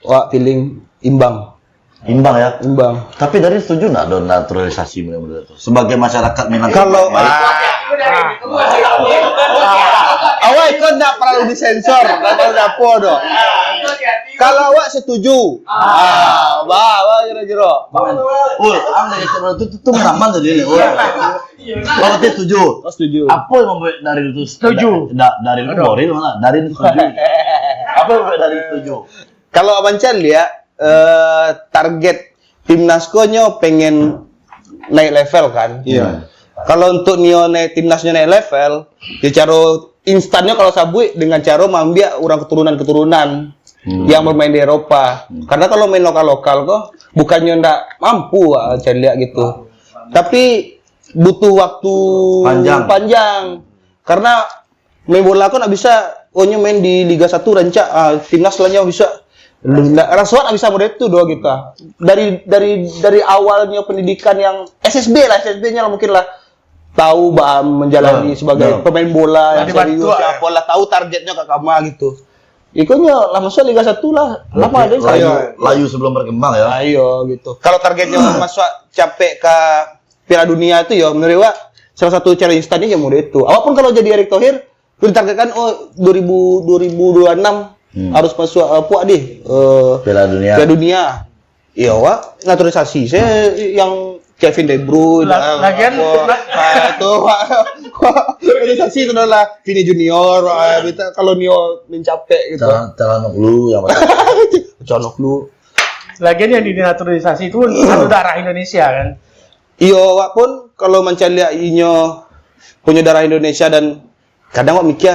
Wak feeling imbang. Imbang ya? Imbang. Tapi dari setuju nggak ada naturalisasi model-model itu? Sebagai masyarakat Minangkabau. Kalau, ah, awak itu nggak perlu disensor, nggak perlu dapur doh. Kalau awak setuju, ah, bah, bah, kira-kira. Oh, ang dari itu, itu, itu menaman tadi, le. Oh. Kalau dia setuju. Oh, setuju. Apa yang membuat dari itu setuju? Da-, da-, dari itu Boril mana? Dari itu setuju. Apa yang membuat dari itu setuju? Kalau Abang Chan lihat, eh, target timnas ko nyo pengen naik level kan? Iya. Kalau untuk nio naik timnasnyo naik level, ya caro instannya kalau sabuik dengan caro maambiak orang keturunan-keturunan yang bermain di Eropa. Hmm. Karena kalau main lokal-lokal ko, bukannya ndak mampu, ah, Chan lihat gitu. Tapi butuh waktu panjang. Panjang. Karena main bola ko nak bisa, oh, nyo main di Liga satu rancak, ah, timnas lah nyo bisa. Ndak, rasuah nak bisa model tu doh kita. Dari, dari, dari awalnya pendidikan yang S S B lah, S S B-nya lah mungkin lah. Tahu bah menjalani sebagai pemain bola yang serius, apolah, tahu targetnya kat kama gitu. Ikonyo lah masuk Liga satu lah. Lama deh. Layu, layu sebelum berkembang ya. Ayo gitu. Kalau targetnya masuk capek ke Piala Dunia tu yo, menurut wak, salah satu cara instannya yang model itu. Awak pun kalau jadi Erick Thohir, tu ditargetkan, oh, dua ribu, dua ribu dua puluh enam harus masuk, eh, puak deh, eh, Piala Dunia. Piala Dunia. Iyo, wak naturalisasi. Saya yang Kevin De Bruyne, La- ah, lagian- apa, ah, itu, wak, wak, naturalisasi itu adalah Vini Junior, wak, minta kalau Nio mencapai gitu. Calhanoglu yang pertama. Calhanoglu. Lagian yang dinaturalisasi itu kan darah Indonesia kan. Iyo, wak pun kalau mencari inyo punya darah Indonesia dan kadang wak mikir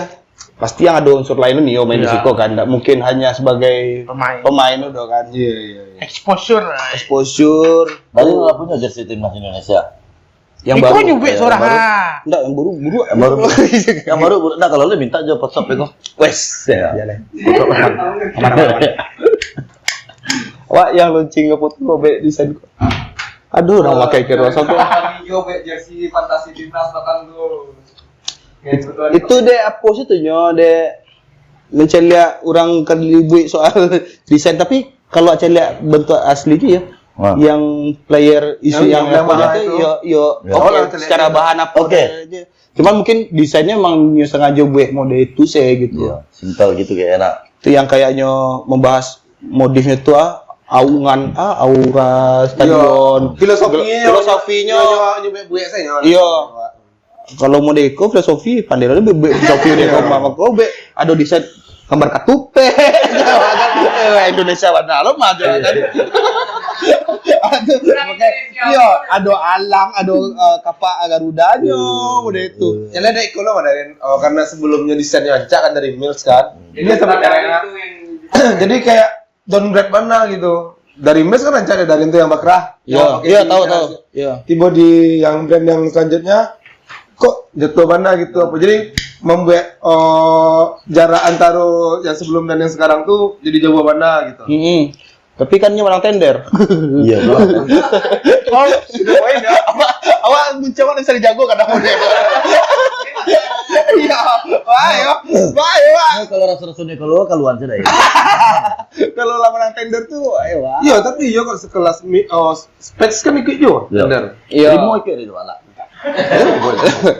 pasti yang ada unsur lain tu Nio main di Iya. siko kan, ndak mungkin hanya sebagai Pemain. pemain tu doh kan. Iya, iya, iya. Exposure lah. Exposure Banyak lah punya jersey timnas Indonesia. yang Itu baru. kan nyubit Yang suara. baru. Ndak, yang baru, baru. Yang baru, yang baru, nah kalau lu minta jo Photoshop itu. Wes, Ya. ya, deh. Aman, aman, aman. Wak yang launching apa tu, robek desain ko. Aduh, nak pakai ke rasa tu. Kami jo bek jersey fantasi timnas patang tu. Itu dek apa sih tu nyo, dek mencari orang kan dibuat soal desain, tapi kalau cari bentuk asli tu ya, Wah. yang player isi Yang- yang, yang apa mana tu, itu? yo yo Ya. oke, Oh, yang cari secara itu. Bahan apa Oke. Aja. Cuman mungkin desainnya emang nyo sengaja buat model itu saya gitu. Iya, simpel gitu kayak enak. Itu yang kayaknya membahas modifnya tu ah, aungan ah, aura stadion. Filosofinya Filosofinya. Nyo buat saya. Iyo. Kalau model iko filosofi, pandai lah be- be- filosofi dia kau mama kau be ada desain gambar katupe. Eh, Indonesia warna lo mah aja kan. Ada, makanya, iyo, ada alang, ada uh, kapak Garudanyo, model itu. Yang ada iko lo mah dari oh, karena sebelumnya desainnya rancak kan dari Mills kan. Ini sampai sekarang. Jadi kayak downgrade mana gitu. Dari Mills kan rancak dari itu yang bakrah. Iya, Yang pakai iya di- tahu tahu. Iya. Tiba di yang brand yang selanjutnya kok jatuh mana gitu apa. Jadi membuat oh, jarak antara yang sebelum dan yang sekarang tuh jadi jauh mana gitu. Mm-mm. Tapi kan ini orang tender. Iya, bro. Oh, awak awak mencawa bisa dijago kadang model. Iya, baik, baik, baik. Nah, kalau rasa-rasanya keluar, keluar saja ya. Kalau lah menang tender tu, ayo lah. Iya, tapi iya kok sekelas mi, oh, Spets kan ikut juga. Iya. Benar. Iya. Limo ikut itu anak.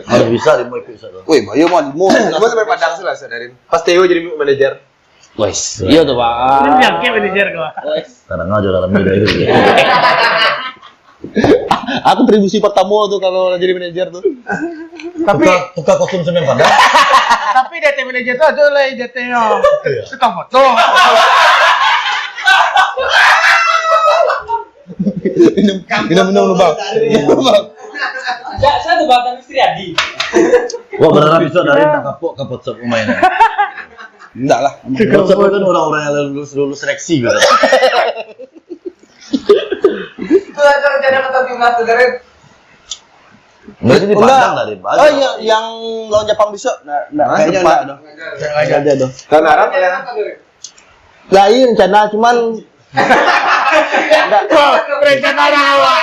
Harus bisa limo ikut satu. Woi, bayo mah limo. Gue sampai Padang sih lah sadarin. Pas Theo jadi manajer. Wes, iya tuh, Pak. Ini yang kayak manajer gua. Wes. Kadang aja dalam ini dari itu. Aku kontribusi pertama tuh kalau jadi manajer tuh. Tapi Tukar, tukar kostum semen Padang. tapi D T manajer tuh ada lah D T-nya. Tukang foto. Minum, minum, minum, Bang. Minum, Bang. Enggak, saya tuh bahkan istri Adi. Gua berharap bisa dari nak kapok kapok sub pemain. Enggak lah. Gua sub kan orang-orang yang lulus lulus seleksi gitu. Itu aja rencana nonton timnas tuh, Deren. Enggak jadi Enggak. Padang dari Padang. Oh iya, yang lawan Jepang besok. Nah, enggak, Nah, kayaknya Jepang. Enggak, enggak ada tuh. Karena Arab ya. Lain rencana, cuman enggak. Rencana awak.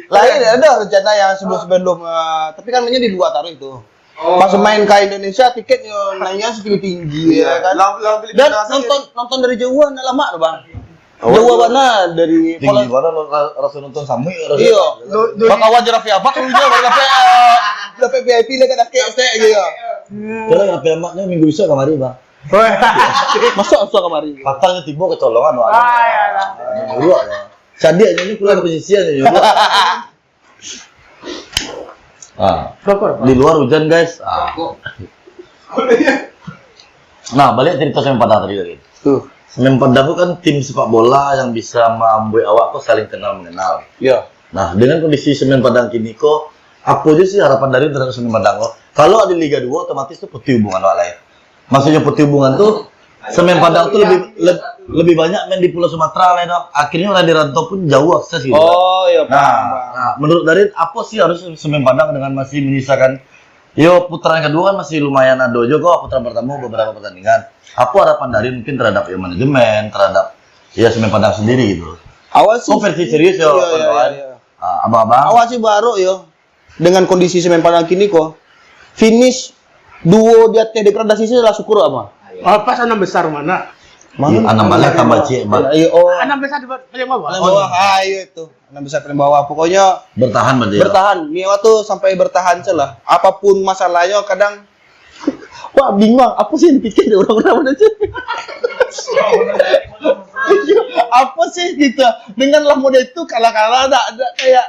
Lain ada rencana yang sebelum-sebelum, eh, tapi kan mainnya di luar taruh itu. Pas main ke Indonesia, tiketnya naiknya setinggi-tinggi ya kan. Lawan lawan Dan Filipina sih. Nonton nonton dari jauhan, lama tuh, Bang. Oh, Jauh iya. Mana dari Tinggi mana lo ra- rasa nonton Samui rasa. Iya. Do- do- Bakawan Raffi Ahmad dulu dia baru dapat eh, dapat V I P dia kan dakek stek gitu ya. Kalau Raffi Ahmadnya minggu besok kamari, Bang. Masuk langsung kamari. Fatalnya tiba kecolongan, Bang. Ah, ya lah. Nyuruh aja. Sadik aja ni pulang penyisian aja nyuruh. Ah, Rokok, Pak. di luar hujan, guys. Ah. Nah, balik cerita Semen Padang tadi lagi. Tuh. Semen Padang itu kan tim sepak bola yang bisa membuat awak kok saling kenal mengenal. Ya. Nah, dengan kondisi Semen Padang kini kok, apa aja sih harapan dari terhadap Semen Padang kok? Kalau ada Liga dua, otomatis tuh putih hubungan awak lain. Maksudnya putih hubungan tuh, Semen Padang tuh lebih le- lebih banyak main di Pulau Sumatera lah itu. Akhirnya orang di rantau pun jauh akses gitu. Oh, iya, Nah, nah, menurut Darin, apa sih harus Semen Padang dengan masih menyisakan, yo, putaran kedua kan masih lumayan ada juga kok, putaran pertama beberapa pertandingan. Apa harapan Darin mungkin terhadap ya manajemen, terhadap ya Semen Padang sendiri gitu? Awal sih. Oh, versi serius ya, Iya, iya, kawan-kawan. iya, iya. Ah, abang-abang. Awal sih baru yo. Dengan kondisi Semen Padang kini kok, finish duo di ateh degradasi sih lah syukur ama. Oh, pas enam besar mana? Iya, enam balik tambah ciek, Bang. Iya, oh. Enam besar di paling bawah. Paling bawah. Ah, iya itu. Enam besar paling bawah. Pokoknya Bertahan berarti. Ya? Bertahan. Nio tuh sampai bertahan saja lah. Apapun masalahnya kadang Wah, bingung, apa sih yang dipikir dek orang-orang Muda Cetek? Apa sih gitu? Dengan lah model itu, kalah-kalah, dak, dak kayak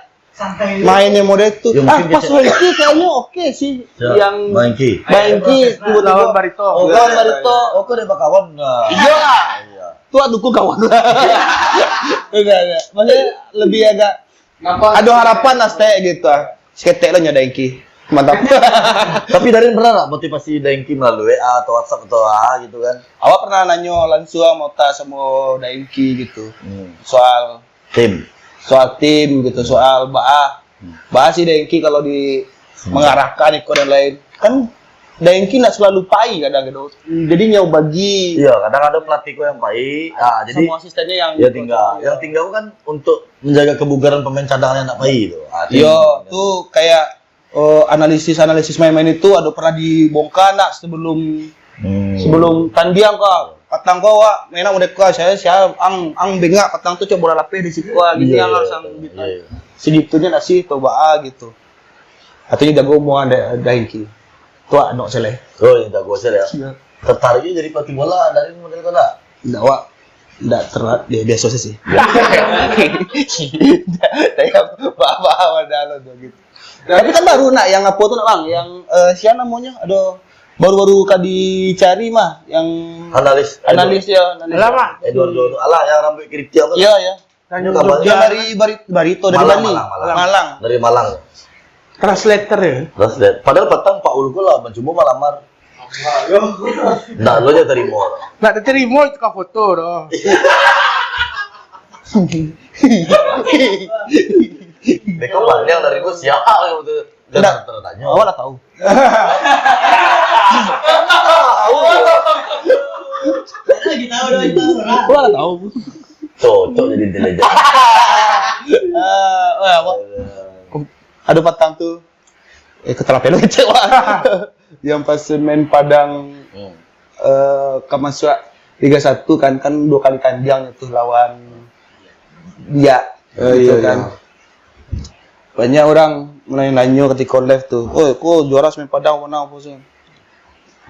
main yang model itu. Ya, ah, mungkin pas dia Hengki kayaknya oke sih. Ya, yang Bang Hengki. Bang Hengki, tiba-tiba lawan Barito. Oh, lawan Barito. Oh, kau udah berkawan? Nah. Iya. Iya. Tu dukung kawan. Udah, udah. Maksudnya lebih agak ada harapan lah, setek gitu ah. Seketek lah nyo Daengki. Mantap. Tapi Darin pernah nggak motivasi Daengki melalui W A atau WhatsApp atau A gitu kan? Awak pernah nanyo langsung sama Ota sama Daengki gitu. Hmm. Soal Tim. Soal tim gitu, soal baa. Hmm. Baa sih Daengki kalau di Hmm. mengarahkan iko dan lain. Kan Daengki nak selalu pai kadang gitu. Jadi nyo bagi. Iya, kadang ada pelatih ko yang pai. Ah, jadi sama asistennya yang ya tinggal. Yang tinggal kan untuk menjaga kebugaran pemain cadangan yang nak pai tu. Ah, Yo, tu kayak, eh, analisis-analisis main-main itu ada pernah dibongkar nak sebelum Hmm. sebelum tandiang ko. Patang ko awak main nak model ko, saya, saya ang, ang bengak patang tu cuma bola lapeh di situ ah, gini. Iya, yang iya, harus iya, ang iya, iya. Segitunya nak sih, coba ah gitu. Artinya jago umur anda Daengki. Tu ah, nok seleh. Oh, yang jago seleh ya. Iya. Tertarik juga jadi pelatih bola dari model ko nak? Ndak, wak. Ndak terat, dia biasa saja sih. Ndak, ndak, apa-apa, ada lo gitu. Tapi kan baru nak yang apa tu nak, Bang? Yang, eh, siapa namanya? Ada baru-baru ka dicari mah, yang analis, analis ya, analis. Alah, Bang. Eduardo tu, alah, yang rambut keriting tu. Iya, iya. Tanjung Kabarnya Jogja. Dari Bari-, Barito, dari Malang, Bali. Malang, Malang. Malang. Dari Malang. Translator ya? Translator. Padahal patang Pak Ulkul lah, mencoba malamar. Ndak lo aja terima. Ndak diterima itu ka foto doh. Mereka pandang dari gua siapa gitu. Ndak. Jangan tertanya. Awak lah tahu. Lagi tahu dah itu orang. Awak lah tahu. Cocok jadi intelijen. Eh, oh, apa? Ada patang tu. Eh, keterampilan kecil, wah. Yang pas main Padang, Hmm. eh, ka masuak Liga satu kan, kan dua kali tandiang itu lawan dia, Oh, gitu iya, kan. Iya. Banyak orang menanyo-nanyo ketika live tu, "Oh, ko juara Semen Padang, menang apa sih?"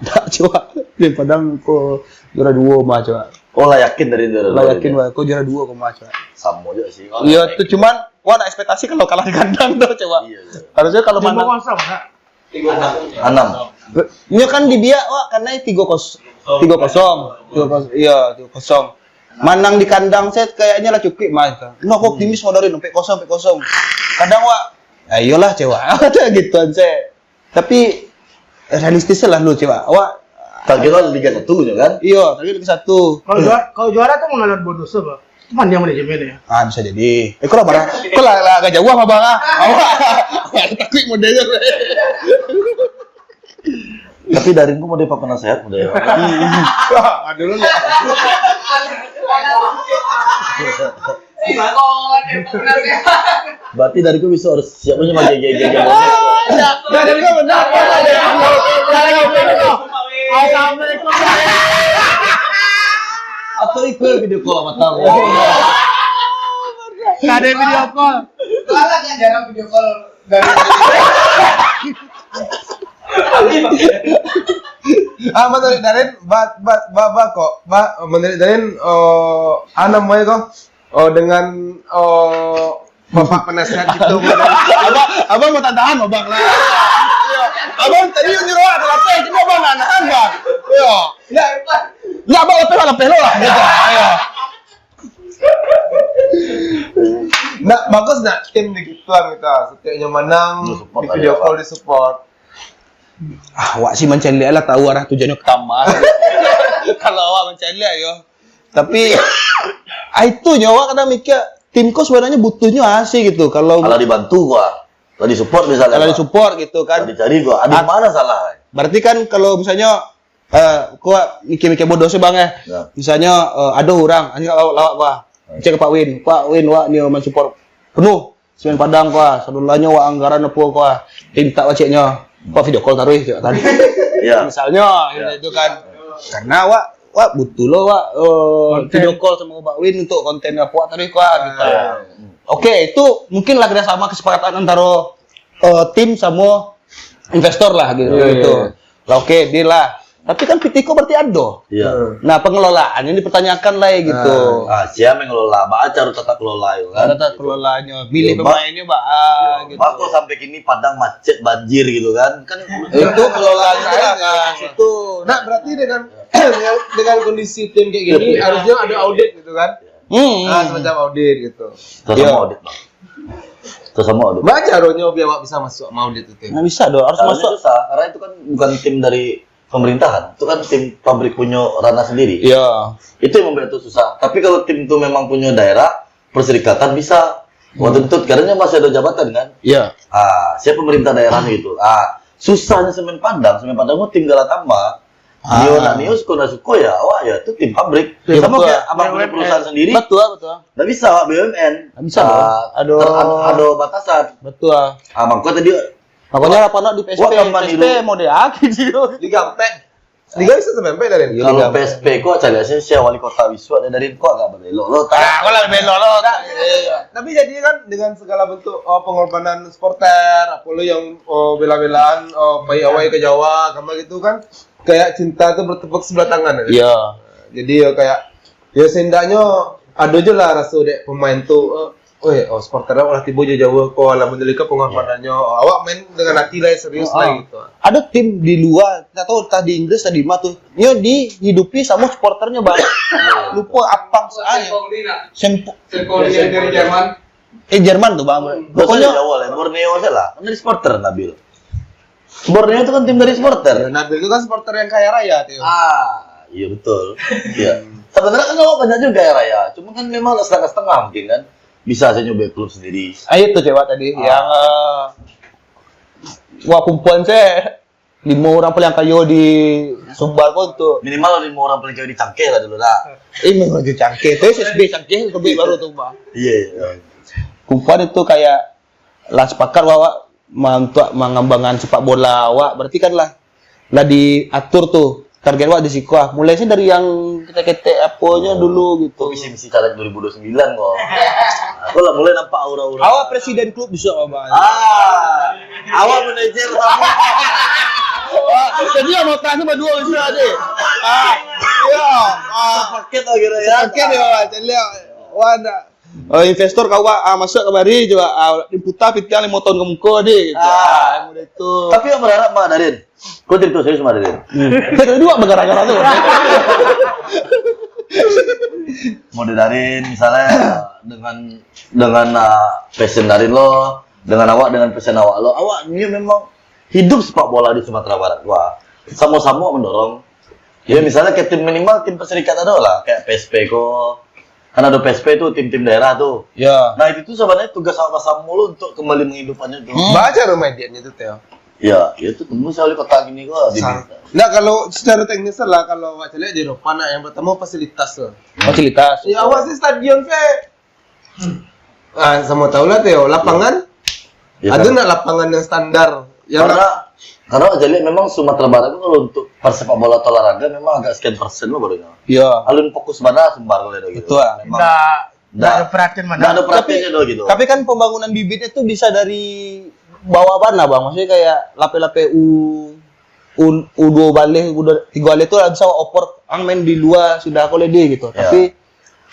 Ndak, cuak. Semen Padang ko juara dua mah, cuak. Oh, lah yakin dari juara dua. Lah yakin, wah, ko juara dua ko mah, cuak. Sama juga sih. Iya, tu cuman, wah, nak ekspektasi kalau kalah di kandang tu, cuak. Iya, iya. Harusnya kalau menang. Lima kosong, nak? Anam. Nyo kan dibiak, wak, kanai tigo kosong. Tigo kosong. Tigo kosong. Iyo, tigo kosong. Manang di kandang se kayaknyo lah cukuik mah. Nah, aku optimis mah dari ampek kosong, ampek kosong. Kadang, wak, "Ah, iyolah, cewek." Gitu se. Tapi realistis lah lu, cewek. Awak target lo Liga satu je kan? Iyo, target Liga satu. Kalau juara, kalau juara tu mengalami bonus apa? Itu pandai manajemen ya. Ah, bisa jadi. Eh, kau lah marah. Kau lah, lah agak jauh sama abang ah. Awak, awak takuik model tu. Tapi dari ku model apa penasehat model. Wah, aduh lu. Berarti dari ku bisa harus siap punya pakai gaya-gaya. Nah, dari ku benar. Assalamualaikum. Atau ikut video call sama tamu. Nggak ada video call. Galak yang jarang video call dari Ah, menurut Darin, ba, ba, ba, ba kok, ba, menurut Darin, eh, ah, namanya kok, oh, dengan, oh, Bapak penasehat gitu. Abang, abang mau tantangan, abang lah. Abang tadi nyuruh ada lapeh, cuma abang nak nahan, bang. Yo. Nggak, abang lapeh, lapeh lo lah. Gitu. Ayo. Nak bagus nak tim di gituan gitu. Setiap yang menang, di video call di support. Ah, awak sih mancaliak lah, tahu arah tujuannyo ka ma. Kalau awak mancaliak yo. Tapi, ah, itu nyo awak kadang mikir, tim ko sebenarnyo butuhnyo asa gitu. Kalau Kalau dibantu gua, kalau disupport misalnya, kalau Pak. Disupport gitu kan. Kalau dicari gua, ada Ah, mana salah? Berarti kan kalau misalnya, eh, ko mikir-mikir bodoh sih, Bang, eh. Ya. Misalnya, eh, ada orang, hanya lawak-lawak gua. Hmm. Cek ke Pak Win, "Pak Win, wak nio mensupport penuh." Semen Padang ko ah, sadolahnyo wak anggaran apo ko ah, pintak wak ceknyo, wak video call taruih cek tadi. Iya. Misalnyo, iya, itu kan. Karena wak, wak butuh lo wak, eh, konten. Video call sama Pak Win untuk konten apo wak taruih ko ah, gitu. Iya. Oke, itu mungkin lah kerjasama kesepakatan antara, eh, tim sama investor lah gitu, iya, gitu. Iya, iya. Oke, deal lah. Tapi kan P T K berarti ado. Iya. Nah, pengelolaan yang dipertanyakan lah gitu. Ah, sia mengelola, baa caro tata kelola itu kan. Tata kelolanya, milih Yo, ba- pemainnya baa gitu. Bako sampai kini Padang macet banjir gitu kan. Kan Itu kelolaan Itu kan, kan. itu. Nah, berarti dengan dengan, dengan kondisi tim kayak gini harusnya ada audit gitu kan? Hmm. Ah, semacam audit gitu. Terus sama audit, Bang. Terus sama audit. Baa caronyo biar awak bisa masuk sama audit itu. Nggak bisa dong, harus Caranya masuk. Susah, karena itu kan bukan tim dari pemerintahan, itu kan tim pabrik punya ranah sendiri. Iya. Itu yang membuat itu susah. Tapi kalau tim itu memang punya daerah, perserikatan bisa. Waktu itu karena masih ada jabatan kan. Iya. Ah, siapa pemerintah daerahnya gitu. Ah, susahnya semen Padang, semen Padang itu tim Galatama. Ah. Nio nak nio suko nak suko ya, awak ya itu tim pabrik. Iya, Sama betul. kayak abang punya perusahaan sendiri, Betul, betul. nggak bisa awak B U M N. Nggak bisa, bro. Ah, Aduh. ter- ad- ada batasan. Betul. Ah, makanya tadi Makanya lah nak di P S P, Wah, kampanye P S P dulu. Model A gitu. Liga Ampek. Liga bisa sampai Ampek dari Iya. Kalau Liga. P S P kok cari sih, sia wali kota Bisua dia dari kok agak berbelok lo. Ah, kau lah belok lo. Tapi jadi kan dengan segala bentuk oh, pengorbanan supporter, apa lo yang oh, bela-belaan oh, pai awai ke Jawa, kama gitu kan, kayak cinta tuh bertepuk sebelah tangan. Ya. Iya. Jadi ya kayak ya seenggaknya ada je lah rasa dek pemain tu. Eh, Oi, oh, supporter awak lah tibo jauh-jauh ko, alhamdulillah pengorbanannya. Oh, awak main dengan hati lah serius Oh, lah ah. Gitu. Ada tim di luar, tak tahu entah di Inggris atau di mana tuh. Nyo dihidupi sama supporternya, Bang. Lupa apa Saint Pauli nak. Sempo Saint Pauli yang dari Jerman. Eh, Jerman tuh, Bang. Pokoknya Pokoknya Jawa lah, Borneo saja lah. Kan dari supporter Nabil. Borneo itu kan tim dari supporter. Ya, Nabil itu kan supporter yang kaya raya tuh. Ah, iya betul. Iya. Sebenarnya kan awak banyak juga kaya raya. Cuma kan memang setengah-setengah mungkin kan. Bisa saja nyobek klub sendiri. Ayo tuh cewek tadi Ah. yang eh, wah kumpulan saya lima orang paling kaya di Sumbar pun tuh. Minimal lima orang paling kaya di Cangkeh lah dulu lah. Eh, memang tu Cangkeh. Terus S B Cangkeh lebih baru tuh, Bang. Iya. Iya. Kumpulan itu kayak lah sepakat bahwa ma- untuk mengembangkan sepak bola awak berarti kan lah lah diatur tuh target awak di siko ah. Mulai sih dari yang ketek-ketek aponyo dulu gitu. Kok misi-misi caleg dua ribu dua puluh sembilan kok. Aku lah mulai nampak aura-aura. Awak presiden klub bisa apa? Ah, awak manajer sama. Jadi yang mau tanya berdua bisa deh. Ah, iya. Ah, Paket lah kira ya. Oke deh, Bang. Jadi, wah, nak. Oh, investor kau, Bang, ah, masuk kamari coba. Ah, diputar pitiang lima tahun ke muka deh gitu. Ah. Ah, model itu. Tapi yang berharap mah Darin. Kau cerita serius mah Darin. Saya dua bergara-gara tu. Model Darin misalnya dengan dengan uh, passion Darin lo, dengan awak dengan passion awak lo, awak ni memang hidup sepak bola di Sumatera Barat. Wah, sama-sama mendorong. Ya misalnya kayak tim minimal tim perserikatan ada lah, kayak P S P ko. Kan ada P S P tu tim-tim daerah tu. Ya. Nah itu tuh sebenarnya tugas awak bersama lo untuk kembali menghidupkannya tu. Hmm. Baca rumah dia tu teh. Ya, ya itu tunggu saya wali kota gini kok. Nah, kalau secara teknis lah kalau awak caliak di Eropa nak yang pertama fasilitas tu. Fasilitas. Ya awak sih stadion sih. Ah, sama tahu lah teh, lapangan. Ya, Ada kan? Nak lapangan yang standar. Yang Karena karena awak caliak memang Sumatera Barat tu kalau untuk persepak bola atau olahraga memang agak sekian persen lo barunya. Ya. Alun fokus mana Sumbar kalau gitu. Betul. Memang Ndak ndak ada perhatian mana. ndak ada perhatiannya dulu gitu. Tapi kan pembangunan bibitnya tuh bisa dari bawah mana, Bang? Maksudnya kayak lapeh-lapeh U U, U dua baleh, U tiga baleh tuh lah bisa oper ang main di luar sudah kolede gitu. Ya. Tapi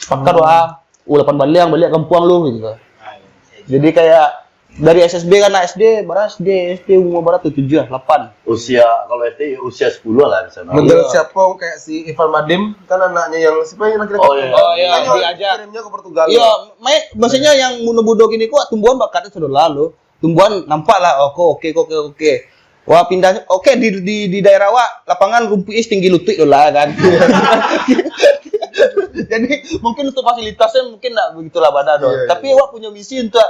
sepakat wah U lapan baleh ang balik kampuang lu gitu. Jadi kayak dari S S B kan S D, berapa S D, S D umur berapa tuh? Tujuh, delapan. Usia kalau S D usia sepuluh lah misalnya. Menurut siapa kayak si Ivan Madim kan anaknya yang siapa yang laki-laki? Oh, iya. Oh, iya, Kirimnya- diajak. Kirimnya ke Portugal. Iya, main maksudnya yang muda-muda gini kok tumbuhan bakatnya sudah lalu. Tumbuhan nampak lah, oh kok oke kok oke oke. Wah pindah oke di di di daerah awak lapangan rumput is tinggi lutut tu lah kan. Jadi mungkin untuk fasilitasnya mungkin tak begitulah pada tu. Iya, iya. Tapi awak punya misi untuk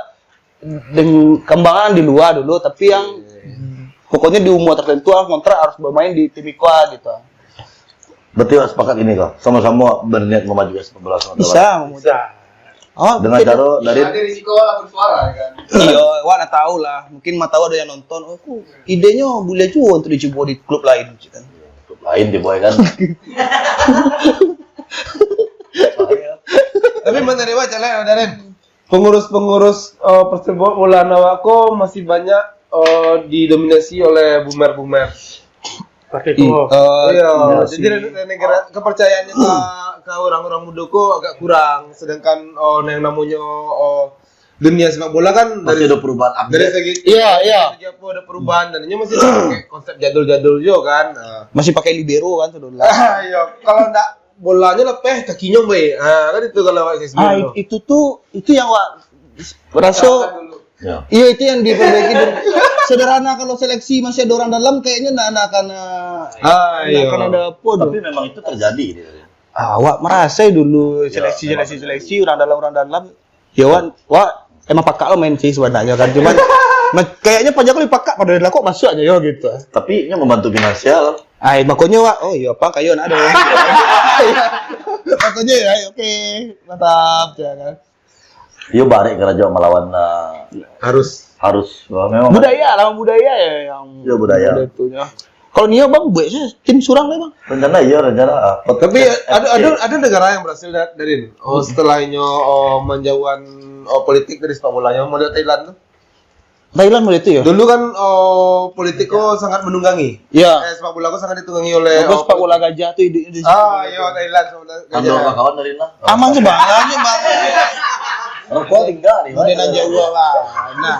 deng kembangan di luar dulu tapi yang pokoknya di umur tertentu harus kontrak harus bermain di tim Ikwa gitu. Berarti awak sepakat gini kok, sama-sama berniat memajukan sepak bola Sumatera Bisa Barat. memuja. Oh, Dengan mungkin- cara dari Ada risiko lah bersuara kan. Iya, awak nak tahu lah. Mungkin mah tahu ada yang nonton. Oh, aku idenya boleh juga untuk dicuba di klub lain gitu kan. Klub lain dia boy kan. Tapi mana dewa jalan ada Ren. Pengurus-pengurus uh, persepak bolaan awak ko masih banyak uh, didominasi oleh boomer-boomer. Pakai ko. Iya, jadi negara kepercayaannya ke, ke orang-orang muda ko agak kurang. Sedangkan oh, yang namanya oh, dunia sepak bola kan Masih dari ada perubahan update. dari segi Iya, iya. segi apa ada perubahan dan ini masih pakai konsep jadul-jadul juga kan. Ah. Masih pakai libero kan tu dulu. Ah, iya. Kalau ndak bolanya lepeh kakinya baik. Ah, kan itu kalau awak S B Ah, tu. it- itu tuh itu yang wak raso Ya. iya itu yang diperbaiki dulu. Sederhana kalau seleksi masih ada orang dalam kayaknya nak nak akan eh, Ah, nak iya. akan ada apa tuh. Tapi memang itu terjadi. Ah, awak merasa dulu seleksi Ya, seleksi seleksi orang dalam orang dalam. Ya wan, wak emang pakak lo main sih sebenarnya kan. Cuman ma- kayaknya panjang kali pakak pada lah kok masuk aja yo gitu. Tapi ini membantu finansial. Ai, makanya wak, oh iya apa kayo nak ada. Makanya ya oke, mantap ya kan. Yo barek karajo malawan uh, Harus harus memang Budaya lah budaya ya yang Ya, budaya. Itunya. Kalau Nio bang buat sih tim surang lah bang. Rencana iya rencana. Ah, pot- Tapi eh, ada eh, ada ada negara yang berhasil da- dari ini. Oh, setelahnya oh, menjauhan oh, politik dari sepak bolanya, model Thailand tuh. Thailand model itu ya. Dulu kan oh, politik kok sangat menunggangi. Ya. Eh, sepak bola kok sangat ditunggangi oleh Bagus oh, sepak bola gajah tuh di, di Ah, iya Thailand sepak bola Ando gajah. kawan dari nah. Aman sih bang, aman sih bang. Rokok tinggal di Udah nang jauh lah. Nah,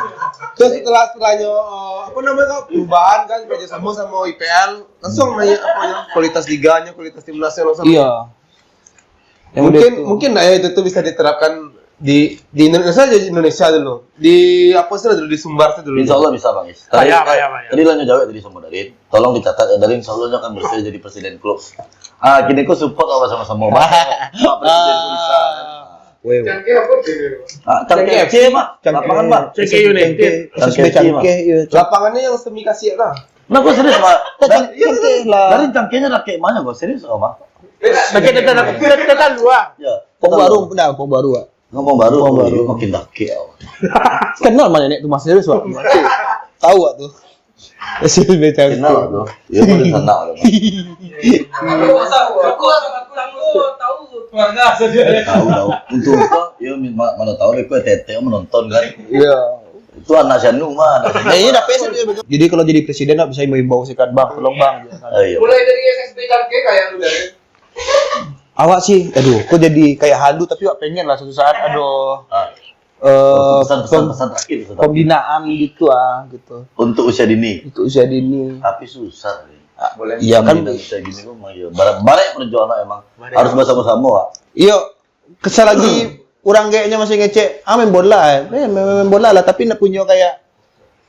Terus setelah setelahnya oh, apa namanya kok perubahan kan kerja sama sama I P L langsung nanya apa ya kualitas liganya kualitas timnasnya langsung. Iya. Yang mungkin udah itu. Mungkin lah ya itu tuh bisa diterapkan di di Indonesia aja di Indonesia dulu di apa sih dulu di Sumbar tuh dulu. Insya Allah bisa bang Is. Payah, payah, payah. Tadi lah jawab dari semua dari. Tolong dicatat ya dari Insya Allah akan bersedia jadi presiden klub. Ah, kini kau support apa sama-sama. Pak Presiden Indonesia. Weh. Ah, Cangke F C mah. Lapangan mah. Cangke United. S S B Cangke, iya. Lapangannya yang semi kasih lah. Nah, kau serius mah. Cangke lah. Dari cangkehnya rakyat mana kau serius apa? Pakai data data luar. Ya. Pok baru, dah pok baru ah. Ngomong baru, Ngomong oh, baru. iya, makin dakik awak. Kenal mana nek tu Mas serius wak. Tahu wak tu. S S B Cangke. Kenal lah tu. Ya, boleh sanak lah. Aku aku aku tahu keluarga saja. Tahu tahu. Untuk apa? Ya, ma- mana tahu lah, kau tete menonton kan. Iya. Itu anak Syanu mah. Anak Syanu. Ya, ini dah P S dia betul. Jadi kalau jadi presiden nak bisa imbau-imbau sikat bang, tolong bang. Ah, iya. Mulai dari S S B Cangke kayak lu dari. Awak sih, aduh, kok jadi kayak halu tapi awak pengen lah suatu saat, aduh, Ah, eh, pesan pesan pem- pesan terakhir pesan terakhir. Pembinaan gitu ah, gitu. Untuk usia dini. Itu usia dini. Tapi susah. Boleh. Iya, kan. Usia dini kok mah ya. Barat barat perjuangan emang harus bersama-sama, Wak. Iyo, kesal lagi orang kayaknya masih ngecek, ah main bola, eh, main, main, main bola lah, tapi nak punya kayak,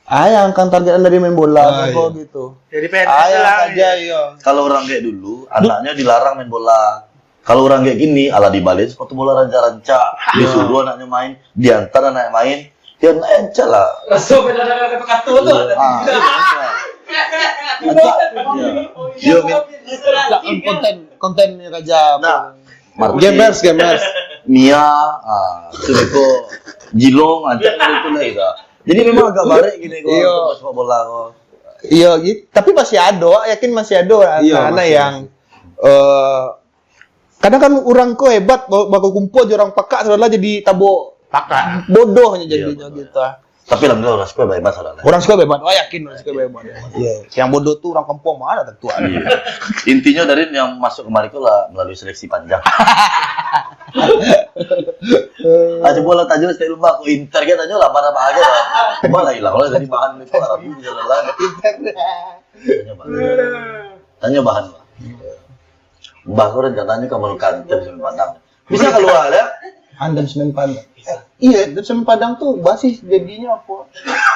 ah yang kan targetan dari main bola Ah, kok iya. Gitu. Jadi P N S Ah yang lah. Saja, iya. Kalau orang kayak dulu, anaknya dilarang main bola. Kalau orang kayak gini, ala dibalik sepatu bola rancak-rancak, disuruh anaknya main, diantar anaknya main, dia encak lah. Langsung pada kata tu tu. Ah, encak. Encak. Iya. Yo, min. Konten konten raja. Nah, Martin, Gamers, gamers. Mia, ah, Suniko, Jilong, encak itu lah itu. Jadi memang agak barek gini kok Iya. Untuk sepak bola kok. Iya gitu. Tapi masih ada, yakin masih ada Iya, anak-anak masih, yang eh kadang kan orang ko hebat, ba- baku kumpul je orang pakak, saudara jadi tabok Pakak. Bodohnya Iya, jadinya bodoh. Gitu. Ah. Tapi alhamdulillah orang suka baik masalah lah. Orang suka hebat, oh yakin orang suka hebat. Iya. Yang bodoh tuh orang kampung mana tentu ada. Iya. Intinya dari yang masuk kemari itu lah melalui seleksi panjang. Ah, coba lah tanya setiap rumah aku inter kan tanya lah mana bahagia lah. Coba lah hilang lah dari bahan itu lah. Tanya bahan. Tanya bahan lah. Bah, aku rencananya kamu kantor sampai Padang. Bisa keluar ya? Andam Semen Padang. Iya, Andam Semen Padang tuh basis jadinya apa?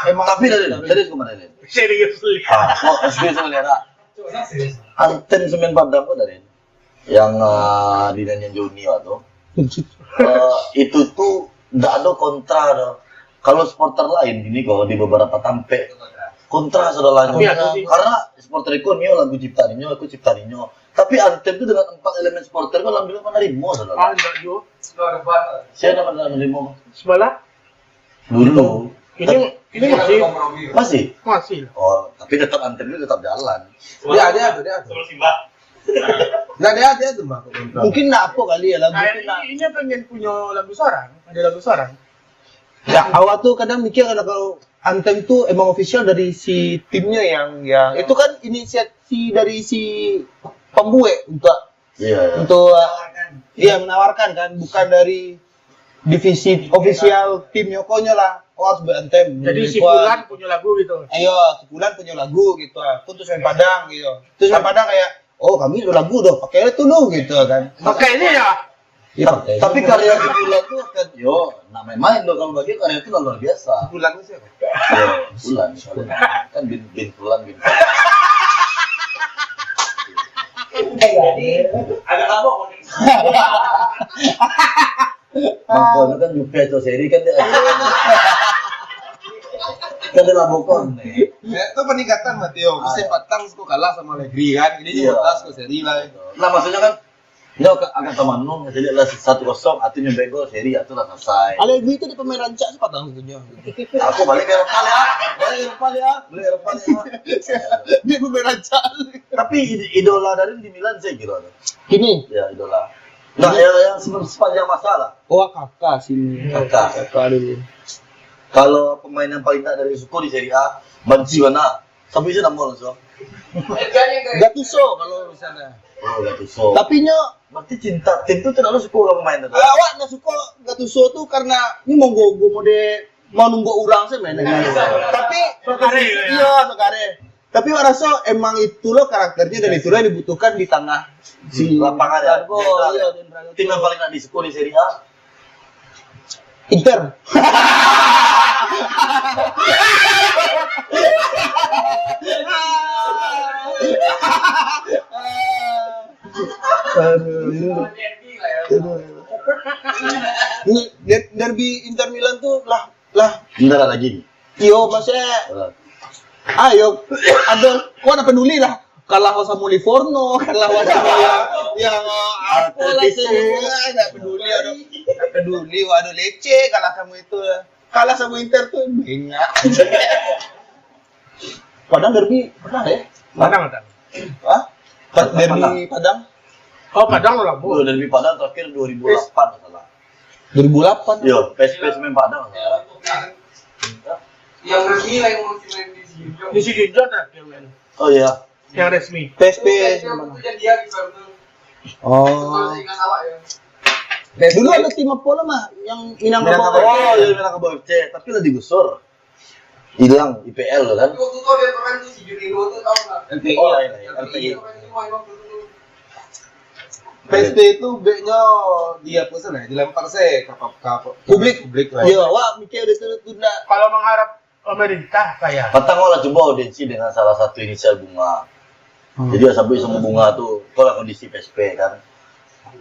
Emang Tapi dari dari kemana ini? Serius. Ah, kok serius kalian ah? Antem Semen Padang kok dari yang uh, di nyanyian Joni tu. Eh, itu tuh ndak ada kontra dah. Kalau supporter lain ini kok di beberapa tampek kontra saudaranya. Tapi aku sih- Karena supporter itu Nio lagu ciptaan Nio, aku ciptaan Nio. Tapi Antem tuh dengan empat elemen supporter itu alhamdulillah menerima saudara. Ah, enggak juga. Saya dapat menerima Sebelah. Dulu. Ini ini masih Masih? Masih. Oh, tapi tetap Antem itu tetap jalan. Dia ada tuh, dia ada. Nah, dia ada tuh mah. Mungkin nak apa kali ya lagu Nah, tu nak. ini, ini pengen punya lagu seorang, ada lagu seorang. Ya, awak tuh kadang mikir kalau kalau Anthem tu emang official dari si timnya yang yang itu kan inisiasi dari si pembuat untuk Iya, iya. untuk iya menawarkan kan, bukan dari divisi official timnya, pokoknya lah, oh, harus ber-Anthem. Jadi si Kuat. Fulan punya lagu gitu. Ayo, si Fulan punya lagu gitu. Aku tuh main Padang gitu. Terus main Padang kayak, oh, kami ada lagu doh, pakai itu dulu gitu kan. Oke, ini ya. Iya, pakai. Tapi karya si Fulan tuh kan, yo, nak main-main doh kalau bagi karya itu luar biasa. Fulan itu siapa? Yo, Fulan, Fulan. Kan bin bin Fulan bin. Eh, jadi agak lama kok nih. Makanya kan Jupe atau Seri kan dia. Kan dia labokon nih. Ya, itu peningkatan Mateo. Bisa patang suka kalah sama Allegri kan. Ini Iya. juga tas ke seri lah. Nah, maksudnya kan dia agak, agak tamanung, jadi lah satu kosong, artinya bego, Seri, atulah selesai. Allegri itu di pemain rancak sih patang setuju. Aku balik ke Eropa ya, balik ke Eropa ya, balik ke Eropa ya. Dia pemain rancak. Tapi id- idola dari di Milan saya kira tuh. Gini, Ya, idola. Nah, yang, yang se- sepanjang masa lah. oh, Kakak sini. Kakak. Kakak dulu. Kalau pemain yang paling tak dari suku di Serie A, banci mana? Sampai sih nama langsung. Gattuso kalau di sana. Oh, Gattuso. Tapi nyo Berarti cinta tim tu terlalu suka orang pemain tu. awak nak suka Gattuso tu karena ni monggo-monggo mode mau nunggu orang sih main. Tapi Sokare, ya. Iya, sokare. Tapi awak rasa emang itulah karakternya dan itulah yang dibutuhkan di tengah si Lapangan ya. Oh, iya, dan Tim yang paling nak disuka di Serie A. Inter. Aduh, ini. Ini der- derby Inter Milan tuh lah lah Bentar lagi. yo maksudnya Eh, ayo ada kau ada peduli lah kalah sama Livorno kalah sama yang yang apa lah Atletico. semua nggak peduli ada peduli ada Lecce kalah sama itu kalah sama Inter tuh bengak. Padang derby pernah ya? Padang ada. Hah? Derby Padang? Oh, Padang lo lah, Bu. Gua dari Padang terakhir dua ribu delapan nggak salah. Dua ribu delapan. Yo, P S P main Padang. Ya. Yang resmi lah yang mau main di sini. Di Sidoarjo terakhir, men. Oh iya. Yang resmi. P S P. Yang itu jadi dia di baru tuh. Oh. Kalau saya ingat awak ya. Dulu ada tim apa lah mah yang Minangkabau? Oh iya, Minangkabau F C, tapi lah digusur. Hilang I P L kan. Waktu itu ada pemain tuh si Juninho tuh tahu nggak? Oh, iya, iya, L P I. Pemain waktu itu. P S P itu backnya dia apa sana? Dilempar saya ke apa? Ke apa? Publik. Publik lah. Iya, wah mikir dari situ tuh ndak. Kalau mengharap pemerintah kayak Patang lah cuba audiensi dengan salah satu inisial bunga. Jadi sampai sama bunga tu, kalau kondisi P S P kan.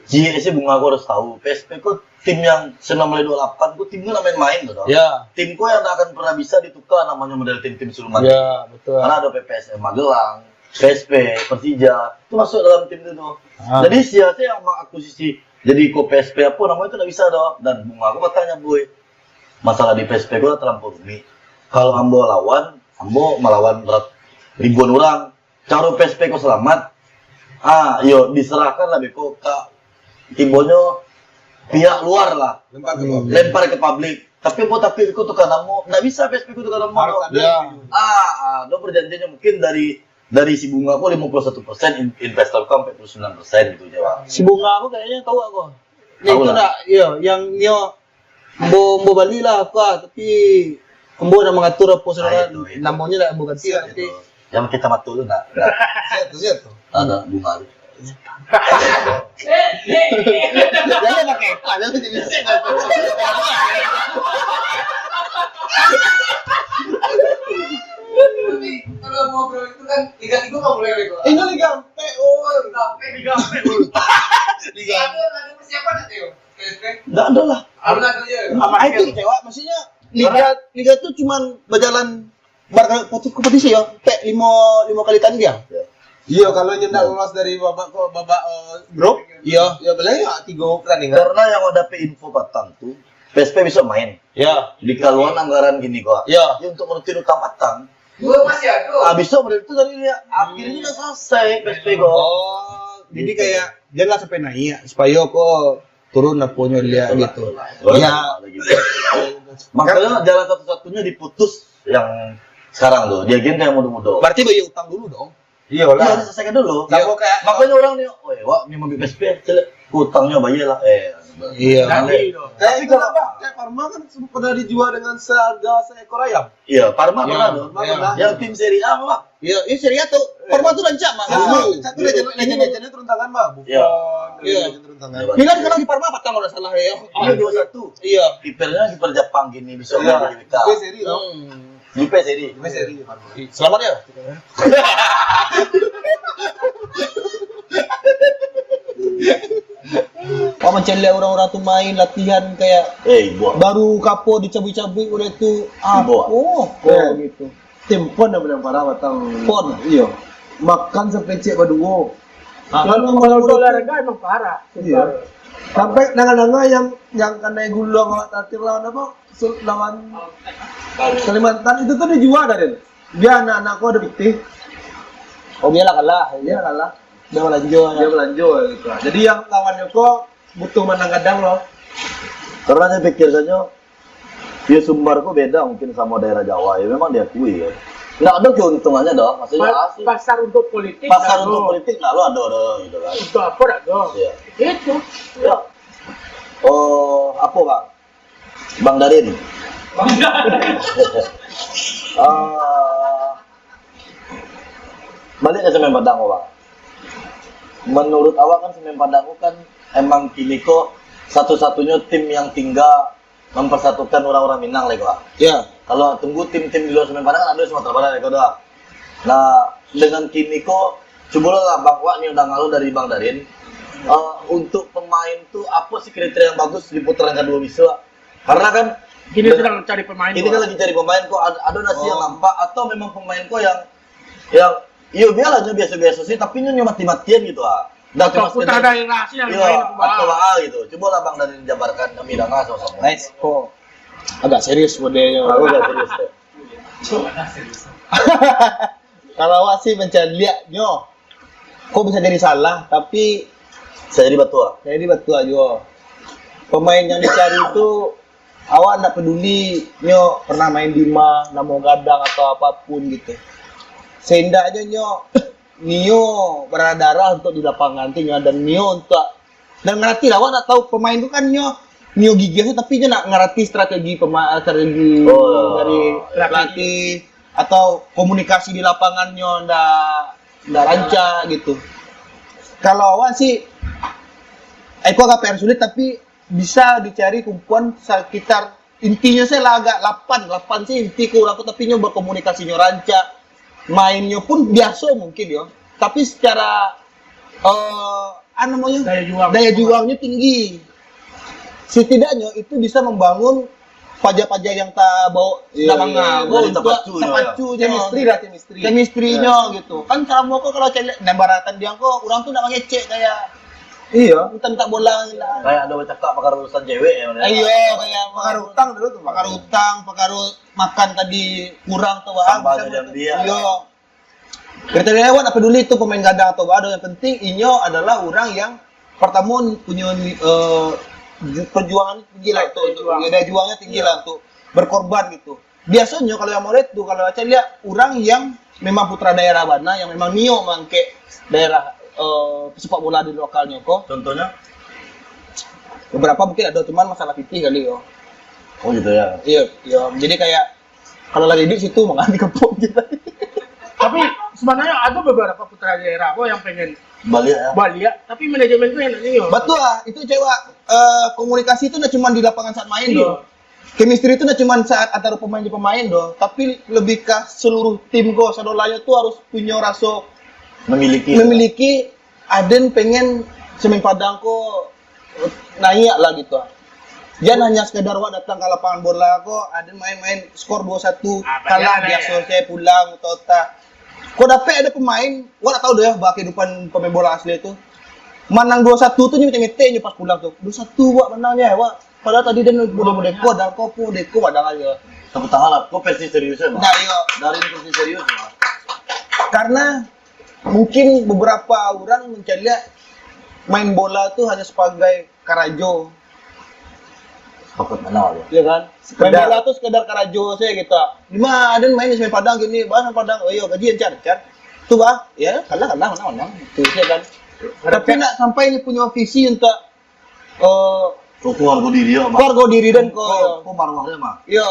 Jadi si bunga aku harus tahu, P S P ku tim yang sembilan belas dua puluh delapan ku tim ku nak main-main tu. Tau. Ya. Tim ku yang tak akan pernah bisa ditukar namanya model tim-tim sebelum mati. Ya, betul. Karena ada P P S M Magelang, P S P, Persija, itu masuk dalam tim tu tu. Ah. Jadi sia sih yang mengakuisisi jadi ko P S P apa namanya itu tak bisa dah. Dan bunga aku bertanya boy, masalah di P S P ku lah terlampau rumit. Kalau ambo lawan, ambo melawan rat- ribuan orang. Caro P S P ko selamat, ah, yo diserahkan lah beko ka tibonyo pihak luar lah. Lempar ke Hmm. publik. Lempar ke publik. Tapi ambo tapi beko tukar namo, ndak bisa P S P ku tukar namo. Harus Tau. ada Ya. gitu. Ah, ah, do perjanjiannya mungkin dari dari si bunga ko lima puluh satu persen, in- investor ko empat puluh sembilan persen gitu jawab. Si bunga aku kayaknya tahu aku. Ni Tahu itu lah. Nak, iya, yang nyo bo bo Bali lah aku ah, tapi ambo nak mengatur apa Ah, saudara, itu, itu. namanya lah ambo ganti lah Siap nanti. itu. Yang kita matul tu nak. Nak. Siap tu, siap tu. Ada bunga tu. Jangan pakai ekor, jangan jadi Tapi kalau ngobrol itu kan tiga tiga nggak boleh bego. Ini liga P O. Sampai tiga sampai. Liga. Ada ada persiapan nanti yo. P S P. Enggak ada lah. Alun ada aja. Ah, itu kecewa, maksudnya liga liga tuh cuman berjalan bar kompetisi yo, pek lima lima kali tanding. Iya, kalau nyo ndak lolos dari babak ko babak eh, grup, Iya. ya boleh ya tiga pertandingan. Karena yang ada pe info patang tu, P S P besok main. Ya. Di kaluan anggaran gini kok. Ya. Ya untuk ngerti utang patang. Dua masih ada. Ah, besok model tu tadi dia akhirnya dah selesai P S P kok. Oh, jadi kayak janganlah sampai naik supaya kok turun aponyo dia gitu. Baru Ya. lagi. Makanya jalan satu-satunya diputus Yang sekarang tu, dia gen yang mudo-mudo. Berarti bayar utang dulu dong. Iya lah. Iya, diselesaikan dulu. Iya. Makanya orang ni, "Oi, wak ni ambil P S P, celek utangnyo bayar lah." Eh. Iya. Tapi kalau kayak Parma kan sempat pernah dijual dengan seharga seekor ayam. Iya, Parma pernah tuh. Yang tim Serie A apa? Iya, ini Serie A tuh. Parma tuh rancak, Mak. Satu legend-legend turun tangan, Mak. Iya. Milan kalau di Parma patang kalau salah ya. Iya, dua satu. Iya. Kipernya kiper Jepang gini bisa main di Amerika. Gue seri tau. Gue seri. Gue seri. Selamat ya. Kau mencari orang-orang tu main latihan kayak eh, baru kapo dicabut-cabut udah tu ah, oh, oh gitu. Tim pon dah bilang parah batang. Pon. Iyo. Makan sampai cek baduo. Ah, kalau kalau olahraga emang parah. Iya. Sampai nanga-nanga yang yang kena gulung awak terakhir lawan apa? Lawan Kalimantan itu tuh dijual dari dia anak-anak kau ada putih. Oh, biarlah kalah. Dia kalah. Dia melanjut. Dia melanjut gitu. Jadi yang lawannya kau butuh menang kadang loh. Karena saya pikir saja Yo Sumbar ko beda mungkin samo daerah Jawa, yo memang diakui yo. Ndak ado keuntungannya doh, maksudnyo asli. Pasar untuk politik. Pasar untuk politik ndak lo ado doh gitu kan. Untuk apo ndak ado? Iya. Gitu. Ya. Oh, apo bang? Bang Darin. Bang Darin. Ah, balik ke Semen Padang ko bang. Menurut awak kan Semen Padang ko kan emang kini ko satu-satunyo tim yang tinggal mempersatukan orang-orang Minang lai ko. Ya. Kalau tunggu tim-tim di luar Semen Padang kan ada Sumatera Barat lai ko doh. Nah, dengan kini ko, cubolah lah Bang Wak ni udah ngalo dari Bang Darin. Uh, untuk pemain tu apa sih kriteria yang bagus di putaran kedua bisa? Karena kan kini sedang cari pemain. Ini kan lagi cari pemain kok ada, ada nasi yang nampak atau memang pemain kok yang yang iyo biarlah nyo biasa-biasa sih tapi nyo mati-matian gitu ah. Dah atau putra daerah sih yang main atau ah gitu. Coba lah Bang Darin jabarkan kami dengar sama-sama. Nice. Oh. Agak serius modelnya. Aku agak serius. Kalau awak sih mencari lihat nyo. Kok bisa jadi salah tapi bisa jadi batua. Jadi batua juga. Pemain yang dicari itu awak ndak peduli nyo pernah main di ma, namo gadang atau apapun gitu. Seenggaknyo nyo nio berdarah untuk di lapangan tu nyo dan nio untuk dan ngerti lah awak nak tahu pemain tu kan nyo nio gigih tu tapi nyo nak ngerti strategi pemain strategi oh, dari pelatih atau komunikasi di lapangan nyo ndak ndak rancak gitu. Kalau awak sih Eko agak P R sulit tapi bisa dicari kumpulan sekitar intinyo saya lah agak lapan, lapan sih inti kurang tapi nyo berkomunikasinyo rancak, mainnyo pun biasa mungkin yo. Tapi secara eh uh, namanya daya juang daya juangnya tinggi. Setidaknya itu bisa membangun paja-paja yang tak bawa iya, tak iya, iya. Untuk terpacu chemistry lah chemistry chemistry-nya iya. Gitu kan sama kok kalau cewek nah baratan dia kok orang tuh nak mengecek kayak iya minta minta bola lah kayak ada bercakap pakar urusan cewek ya iya kayak pakar utang dulu tuh pakar utang pakar makan tadi kurang tuh bang iya Kriteria awak tak peduli itu pemain gadang atau bado, yang penting inyo adalah orang yang pertama punya uh, perjuangan tinggi lah untuk, untuk daya juangnya tinggi yeah. Lah untuk berkorban gitu. Biasanya kalau yang model tu kalau saya lihat orang yang memang putra daerah bana yang memang nio mangkek daerah uh, sepak bola di lokalnya kok. Contohnya? Beberapa mungkin ada cuman masalah pitih kali yo. Oh gitu ya. Iya, iya. Jadi kayak kalau lagi duit situ mangga dikepung gitu. Tapi sebenarnya ada beberapa putra daerah kok yang pengen balik ya. Balik, tapi manajemen tuh enaknya yo. Betul lah, itu cewek uh, komunikasi itu ndak cuma di lapangan saat main iya. Doh. Chemistry itu ndak cuma saat antara pemain dan pemain doh, tapi lebih ke seluruh tim kok sadolanya tuh harus punya rasa memiliki memiliki aden pengen Semen Padang kok naik lah gitu. Jangan hanya sekadar wak datang ke lapangan bola kok, aden main-main skor dua satu ah, kalah biasa ya. Saya pulang atau tak. Kok dapat ada pemain, wak tak tahu deh bah kehidupan pemain bola asli itu. Menang dua satu tu nyemetek-metek pas pulang tu. Dua satu wak menangnya wak. Padahal tadi dia boleh-boleh kok dan kok pun deko padahal aja. Tapi tahan lah, kok versi serius ya, Nah, iya. Dari versi serius ya. Karena mungkin beberapa orang mencari main bola tu hanya sebagai karajo. Paket mana tu? Iya kan? Main bola tu sekedar karajo saja gitu. Di mana ada main, main Padang gini, bah, main Padang. Oh iya, gaji encar, encar. Tu bah, ya, kalah, kalah, menang, menang. Itu saja kan. Tapi nak sampai ni punya visi untuk eh Kau keluarga diri ya, Mak. Keluarga diri dan kau, kau marwah dia, Mak. Iya.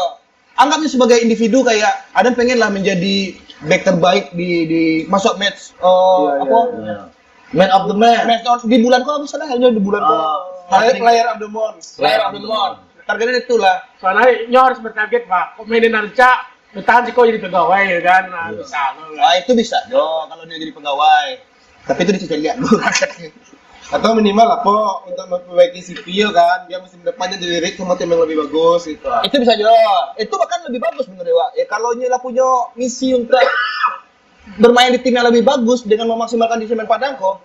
Anggapnya sebagai individu kayak ada pengen lah menjadi back terbaik di di masuk match uh, iya, apa? Iya. Man of the man. Match di bulan kau apa salah hanya di bulan kau. Uh, player, player of the month. Player of the month. Targetnya itulah. Soalnya nyo harus bertarget, Pak. Kok mainin rancak, bertahan sih kok jadi pegawai ya kan. Nah, iya. Bisa. Ah, itu bisa. Yo, kalau dia jadi pegawai. Tapi itu dicicil lihat dulu. Atau minimal apa untuk memperbaiki C P kan, biar musim depannya dilirik sama tim yang lebih bagus gitu. Itu bisa juga. Itu bahkan lebih bagus menurut Wak. Ya kalau nyo lah punya misi untuk bermain di tim yang lebih bagus dengan memaksimalkan di Semen Padang kok.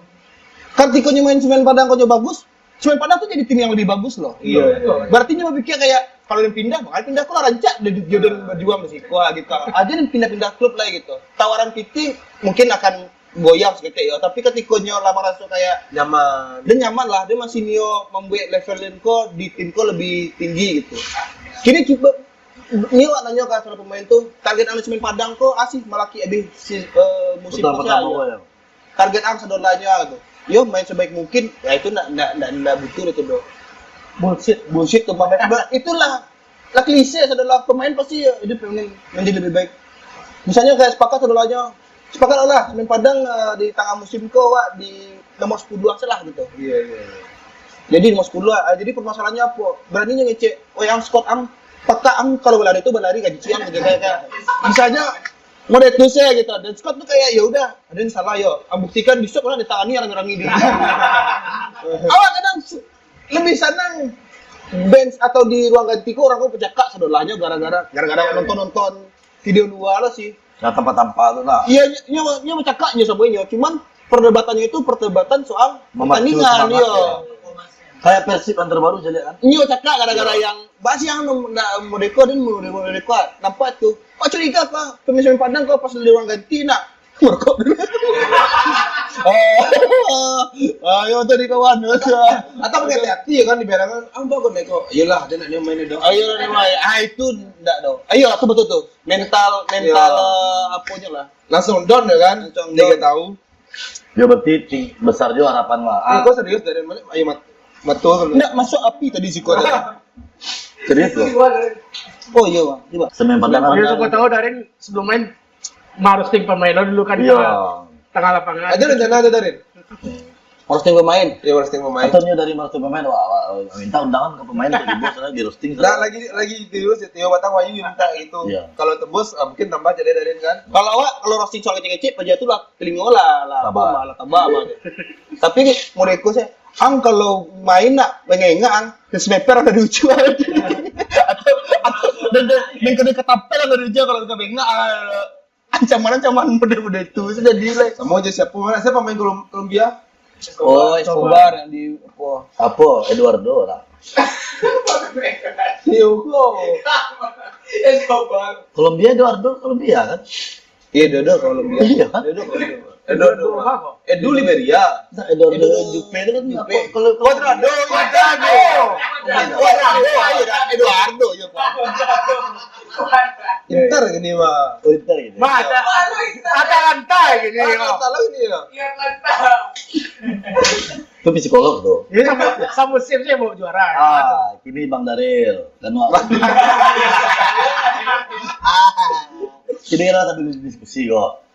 Kan tiko nyo main Semen Padang kok nyo bagus, Semen Padang tuh jadi tim yang lebih bagus loh. Iya. Berarti nyo berpikir kayak kalau yang pindah, makanya pindah kok lah rancak dia dia berjuang di siko lah gitu. Aja yang pindah-pindah klub lah gitu. Tawaran P T mungkin akan goyang seketek yo, tapi ketika nyo lah maraso kayak nyaman, dia nyaman lah, dia masih nio membuat level ko di tim ko lebih tinggi gitu. Kini cuba nio wak nanyo ka salah pemain tu, target anu Semen Padang ko asih malaki abis si, uh, musim ko sajo. Target ang sadolahnyo tu. Yo main sebaik mungkin, ya itu nak nak nak, nak butuh itu doh. Bullshit, bullshit tu pemain. Itulah lah klise adalah pemain pasti hidup ingin menjadi lebih baik. Misalnya kayak sepakat saudaranya, sepakat lah main Padang uh, di tengah musim ko wak di nomor sepuluh salah gitu. Iya iya. Jadi nomor sepuluh uh, jadi permasalahannya apa? Beraninya ngecek, oh yang Scott ang, pakak ang kalau berlari itu berlari gaji ciang gitu kayak, kayak. Misalnya model itu saya gitu dan Scott tuh kayak ya udah ada yang salah yo, ang buktikan besok orang ditangani orang-orang ini. Awak kadang lebih sanang bench atau di ruang ganti ko orang ko bercakap sadolahnyo gara-gara gara-gara nonton-nonton video luar lah sih. Nah, tampak-tampak tu lah. Iya, nyo nyo bercakap nyo sama nyo. Cuman perdebatannya itu perdebatan soal pertandingan dia. Kayak Persib yang terbaru saya lihat kan. Nyo cakap gara-gara yang basi yang nak modeko dan modeko nampak tu. Pak curiga apa? Pemain Padang kau pas di ruang ganti nak Merokok dulu. Oh, ayo tadi kawan. Atau pakai hati-hati ya kan dibiarkan. Ah, bagus neko. Iyalah, dia nak dia main dong. Ayo dia main. Ah, itu ndak dong. Ayo, aku betul tu. Mental mental uh, apanya lah. Langsung down ya kan? Langsung Dia down. Tahu. Dia berarti ting- besar juga harapan lah. Ah, Kau serius dari mana? Ayo mat. Betul. Ndak masuk api tadi siko tadi. Serius loh. Oh iya bang. Coba. Semen Padang. Dia suka tahu dari sebelum main Marosting pemain lo dulu kan iya. Tengah lapangan. Ada rencana ada dari. Marosting pemain. Iya Marosting pemain. Atau dia dari Marosting pemain, wah, wah, wah minta undangan ke pemain untuk dibuat sana di roasting. Nah, lagi lagi terus ya Tio Batang Wahyu minta itu. Iya. Kalau tembus ah, mungkin tambah jadi dari kan. Kalau awak kalau roasting soal kecil-kecil aja tuh lah telinga lah lah. Tambah lah tambah. Tapi ni mereka saya Ang kalau main nak bengengak ang, sniper ada di ujung. Atau atau dan dan dan kena ketapel ada di ujung kalau kita bengak. Ancaman-ancaman model-model itu sudah di like. Sama aja siapa mana siapa main Kolom- Kolombia? Oh, Escobar yang di apa? Apa? Eduardo lah. Diego. Kolombia Eduardo Kolombia kan? Iya, Dodo kalau dia. Iya kan? Dodo kalau dia. Edo Dodo. Edo Liberia. Nah, Edo Dodo Jupe itu kan Jupe. Kalau Cuadrado, Cuadrado. Cuadrado, ayo dah Eduardo ya Pak. Pintar gini Pak. Pintar gini. Mas, ada ada lantai gini. Ada lantai gini ya. Iya lantai. Itu psikolog tuh. Iya sama sama sim saya mau juara. Ah, kini Bang Daril. Kan Wak. Kini lah sambil diskusi kok.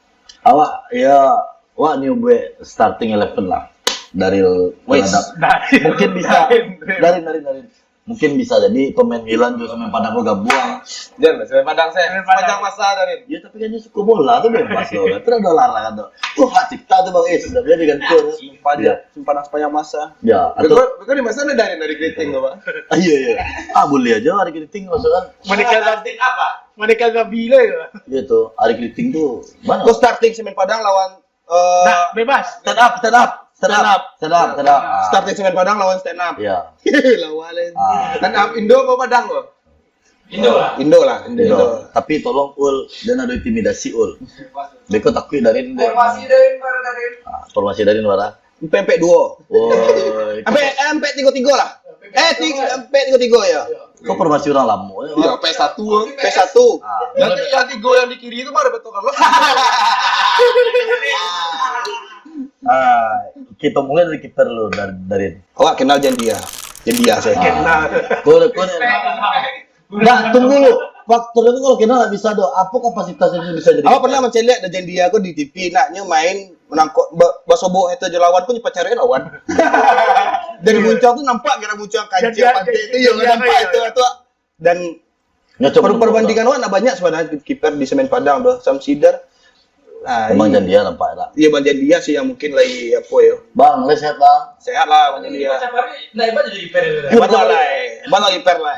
Awak ya, awak ni buat starting eleven lah. Dari terhadap mungkin bisa dari dari dari mungkin bisa jadi pemain Milan juga sama Padang lo gabung. Jangan sama Padang saya. Sepanjang masa dari. Ya tapi kan dia suka bola tu bebas lo. Kan. Tidak ada larangan tu. Tuh hak cipta tu bang. Eh sudah boleh diganti. Sepanjang, ya. Sepanjang sepanjang masa. Ya. Atau... Betul, betul di masa ada dari dari greeting tu bang. Iya iya. Ah boleh aja hari greeting maksudnya. Menikah apa? Mereka gak bila ya? Iya tuh, Ari Kriting tuh mana? Kau starting semen Padang lawan uh, nah, bebas. Stand up, stand up, stand up, stand up, stand up. Ah. Starting semen Padang lawan stand up. Iya. lawan ah. Stand up Indo apa Padang kau? Indo lah. Indo lah, Indo. Indo. Indo. Tapi tolong Ul, dan ada intimidasi Ul. Beko takut dari Indo. Masih dari mana dari? Ah, tolong masih dari mana? Empek-empek duo. Empek-empek tigo-tigo lah. Eh, tigo, empek tigo-tigo ya. Kau formasi orang lamo, ya, Bang? Iya, P S satu, P S satu. Ah, yang, yang tiga yang di kiri itu mah Roberto Carlos. Ah, kita mulai dari kiper lu, dari, dari Awak kenal Jandia? Jandia saya. Ah. Kenal. Kau, kau, Nah, tunggu lu. Faktor itu kalau kenal nggak bisa, doh. Apa kapasitas itu bisa jadi Awak kiper? Pernah mancaliak dah Jandia ko di T V, naknyo main menangkok ba-, basobok itu aja lawan pun pacarnya lawan. Dari muncang tu nampak kira muncang kancil Jandia, pantai tu, ya, Jandia, nampak itu, itu. Dan Nyo coba per-, perbandingan awak nak banyak sebenarnya kiper di Semen Padang tu. Samsidar. Ah, Emang iya. Jandia nampak tak? Iya, Bang Jandia sih yang mungkin lagi apa ya? Bang, lai sehat, Bang? Sehat lah, Bang Jandia. Macam hari nak hebat jadi kiper tu. Hebat lah, lai. Hebat lah kiper lah.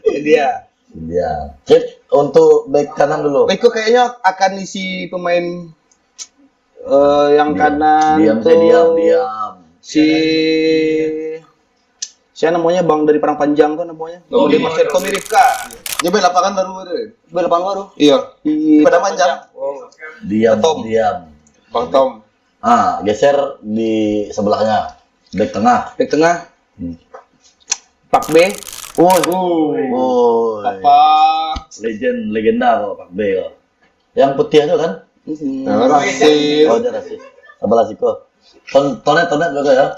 Jandia. Jandia. Cip, untuk back kanan dulu. Back kayaknya akan isi pemain Eh, yang Diam. kanan Diam, tuh saya diam, diam. Si, siapa namanya, Bang dari Padang Panjang tuh namanya? Bang Tommy. Di Marcel Komirika. Dia main lapangan baru ada. Main lapangan baru? Iya. Di Padang Panjang. Oh. Diam, Tom. Diam. Bang Tom. Ah, geser di sebelahnya. Back tengah. Back tengah. Hmm. Pak B. Woi. Woi. Apa? Legend, legenda kok Pak B kok. Yang putih tu kan? Hmm. Nah, Rasid. Oh, dia Rasid. Sabalah siko. Ton-, tonet, tonet juga ya.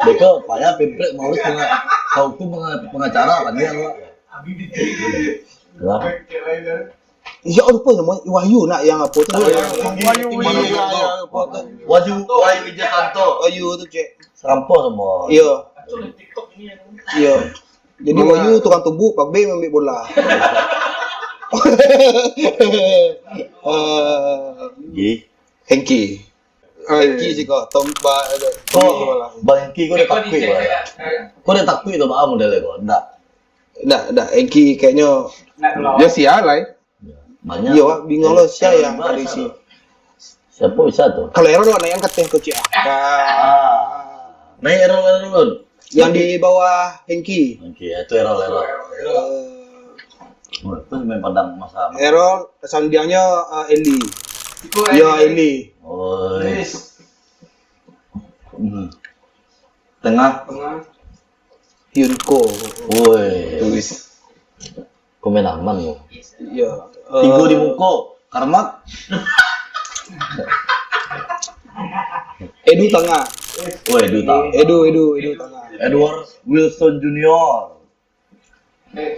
Beko, payah pimplek mau urus penga-, kau tu penga-, pengacara kan dia, Pak. Lah. Ya, lupa nama Wahyu nak yang apa tu? Wahyu, Wahyu, Wahyu, Wahyu, Wahyu, Wahyu Wijayanto. Wahyu tu, cek. Sampah semua. Iya. Iya. Jadi Wahyu tukang tubuh, Pak B main bola. Eh, Gih. Hengki. Oh, iya. Hengki sih kok. Tom, ba-, Oh, bola. Bang Hengki, kau dah takut, Bang. Kau dah takut tu, Bang, model kau. Ndak. Ndak, ndak. Hengki kayaknya Ndak keluar. Dia sial lah, eh. Ya, banyak. Iya, Wak, bingung lo, siapa yang Banyak ada isi? Siapa bisa tu? Kalau Errol, Wak, naik angkat teh kocik, ah. Ah. Naik Errol, Errol. Yang di bawah Hengki. Hengki, ya, itu Errol, Errol. Eh, Oh, itu main Padang masa. Errol, sandiangnyo, eh, Eli. Iko Yo, Eli. Eli. Oh. Yes. Hmm. Tengah. Tengah. Yunko. Woi. Wis. Kau main aman lo. Iya. Tigo di Eh, muko. Karmak. Edu tengah. Oh, Edu tengah. Edu, Edu, Edu tengah. Edward Wilson Junior. Eh,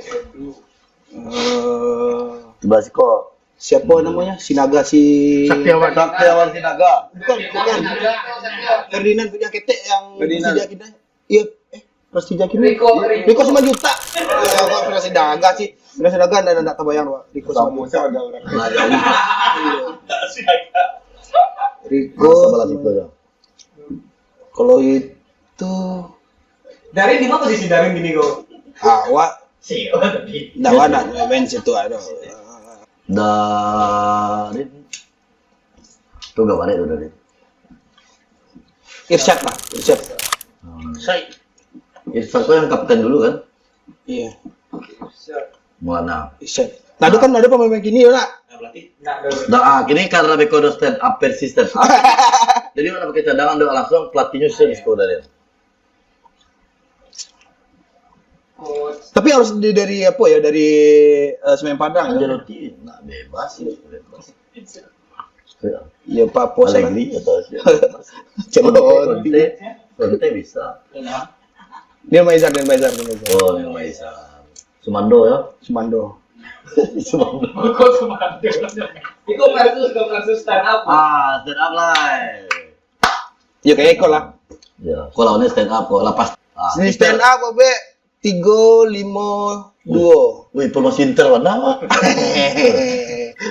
Sebelah siko. Siapa namanya? Sinaga si Saktiawan. Saktiawan Sinaga. Bukan, bukan. Ferdinand punya ketek yang Ferdinand. Persija kita. Iya, eh, Persija kita. Riko, Riko. Riko sembilan juta. Ya, apa Persija Sinaga sih? Persija Sinaga ndak, ndak terbayang, Pak. Riko sembilan juta. Sama ada orang. Riko. Sebelah situ ya. Kalau itu Darin di mana posisi Darin gini kok? Awak Si, oh, tapi. Ndak ada main situ, aduh. Darin. Tu gak balik tu Darin. Irsyad lah, Irsyad. Hmm. Sai. Irsyad tu yang kapten dulu kan? Iya. Mana? Irsyad. Nah, itu kan ada pemain kini tu nak. Nah, pelatih. Nah, ada. Nah, ah, kini karena beko udah stand up, versi stand up. Jadi, mana pakai cadangan, doa langsung, pelatihnya sudah disekolah dia. Tapi harus di, dari apa ya, dari, eh, Semen Padang, ya? Ancelotti nak bebas, ya, bebas. Ya, apa-apa sih. Allegri atau siapa? Ancelotti. Conte, Conte bisa. Dia Maizar, dia Maizar, dia Maizar. Oh, dia Maizar. Sumando, ya? Sumando. Sumando. Kok Sumando? Itu versus, itu versus stand up. Ah, stand up lah. Ya, kayak Eko lah. Ya, kok lawannya stand up, kok lah pas. Ah, Ini kita stand up, Bek. Tiga, lima, dua. Wih, promosi Inter mana?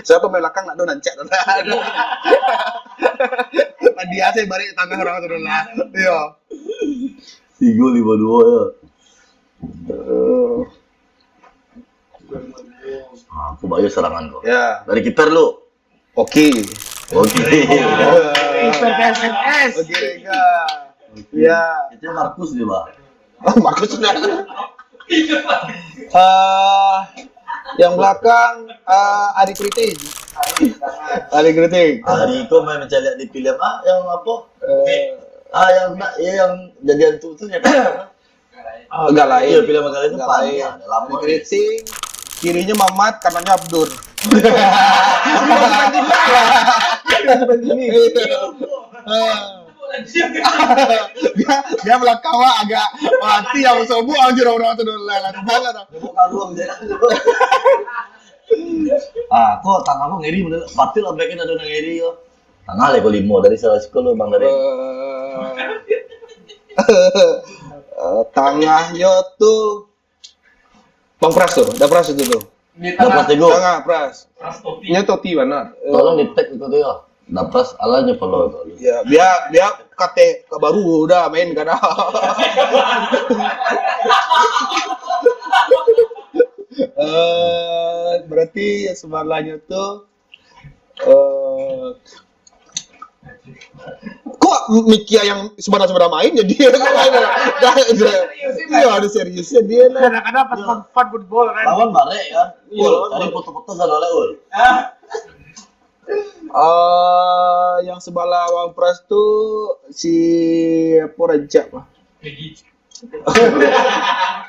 Siapa main belakang nak do nancak tu? Tadi saya balik tangah orang tu lah. Iya. Tiga, lima, dua ya. Ah, aku bayar serangan kau. Ya. Dari kiper lu. Oke. Oke. Respect S M S. Oke, Rega. Ya. Itu Markus dia, Bah. Oh, Markus sudah. Eh, yang belakang, eh, Ari Kriting. Ari Kriting. Ari kau main mencari di film ah, yang apa? Eh, Ah, yang nak, ya, yang jadi hantu tu siapa? Ah, agak lain. Iya, film agak lain tu agak lain. Ada lama. Ada keriting, kirinyo Mamat, kanannyo Abdur. Bukan kita lah. Bukan kita. Ah. Dia, dia belakang awak agak mati, yang sobok anjir orang tu dulu lah. Lah, tu salah dah. Dia buka ruang je. Ah, kok tangan kau ngeri bener. Batil lah, bikin ada orang ngeri kau. Tangah lah, kau limo dari salah sikul lo, Bang, dari. Eh, eh, tangahnyo tu Bang Pras tu, dah Pras itu tu. Dah Pras Tego. Tangah Pras. Pras Toti. Nyo Toti bana. Tolong di-tag itu tu ya. Dah Pras, alah nyo follow tu. Ya, biar, biar kate ka baru dah main kada. Eh, berarti sebalahnyo tu Eh, kok Mikia yang sebenarnya main jadi dah, dah, iya, ada seriusnya dia lah. Kadang-kadang pas fun, fun football kan. Lawan barek kan. Iya, ul, lawan tadi barek. Foto-foto salah lah, ul. Ah, yang sebelah Bang Pras tu si apa, Rajab lah. Pegi.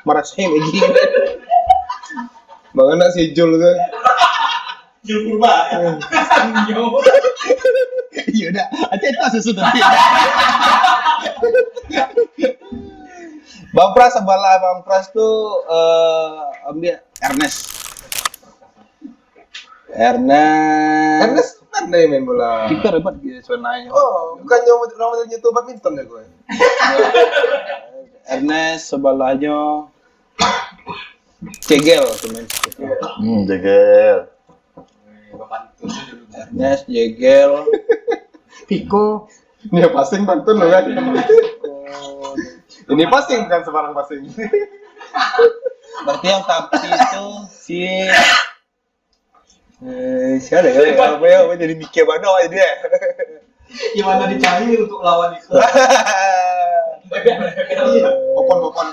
Marasai lagi. Bang anak si Jul tu. Jul Purba. Sanyo. Iya dah. Aceh tak susu tadi. Bang Pras, sebelah Bang Pras tu, eh, ambil Ernest. Ernest. Ernest pandai main bola. Kiper hebat dia sebenarnya. Oh, bukannya orang macam tu badminton ya gue. Ernest, sebelahnyo Cegel tu main. Hmm, Cegel. Ernest, Cegel. Piko. Dia passing pantun lo kan. Ini passing bukan sembarang passing. Berarti yang tapi itu si Eh, siapa ya? Apa ya? Apa jadi mikir banyak awak jadi, eh? Gimana dicari untuk lawan itu? Popon, Popon.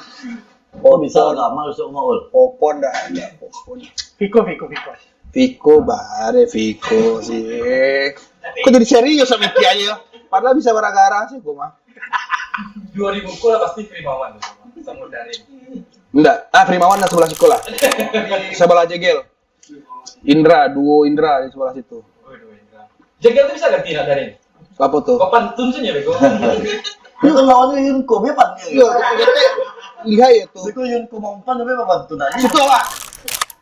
Oh, bisa agak amal masuk rumah, ul. Popon dah, dah, Popon. Fiko, Fiko, Fiko. Fiko, bare Fiko sih. Kok jadi serius sama mikir aja? Padahal bisa gara-gara sih gua mah. Dua ribu gol lah pasti Primawan tuh, sama Darin. Enggak, ah, Primawan lah sebelah sekolah. Sebelah Jegel. Indra, duo Indra di sebelah situ. Oh, duo Indra. Jegel tu bisa ganti nak Darin? Apa tu? Papan tun saja bego. Dia kan lawannya Yunko, dia pan dia. Iya, betul, betul. Lihat ya tu. Bego Yunko mampan tapi papan tun aja. Situ awak.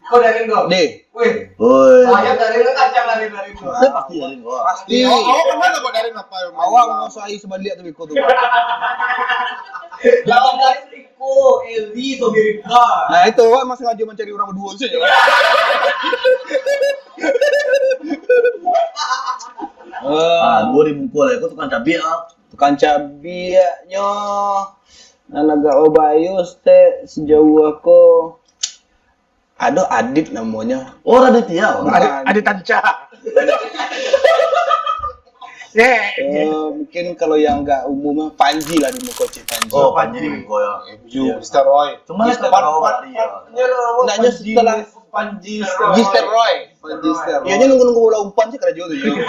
Kau Darin kau? Deh. Wih. Woi. Saya Darin kan kacang Darin, Darin. Saya pasti Darin gua. Pasti. Oh, oh, kenapa kok Darin apa? Awak mau saya sebalik tu bego tu. Lawan Darin Ko, Eli, Tobi Ripka. Nah, itu awak emang sengaja mencari orang berdua saja. Ah, gua dimukul ya, kau tukang cabai ah. Tukang cabai nyo. Nan agak obayus teh sejauh aku. Ado Adit namonyo. Oh, Raditya. Bukan. Adit, Adit Tanca. Eh, eh, mungkin kalau yang agak umum mah Panji lah di muko, Cik Panji. Oh, Panji di muko ya. Iya. Mister Roy. Cuma Mister Roy, iya. Ndak, nyo setelah Panji Mister Roy. Panji Mister Roy. Iya, nyo nunggu-nunggu bola umpan sih karajo tu, yo.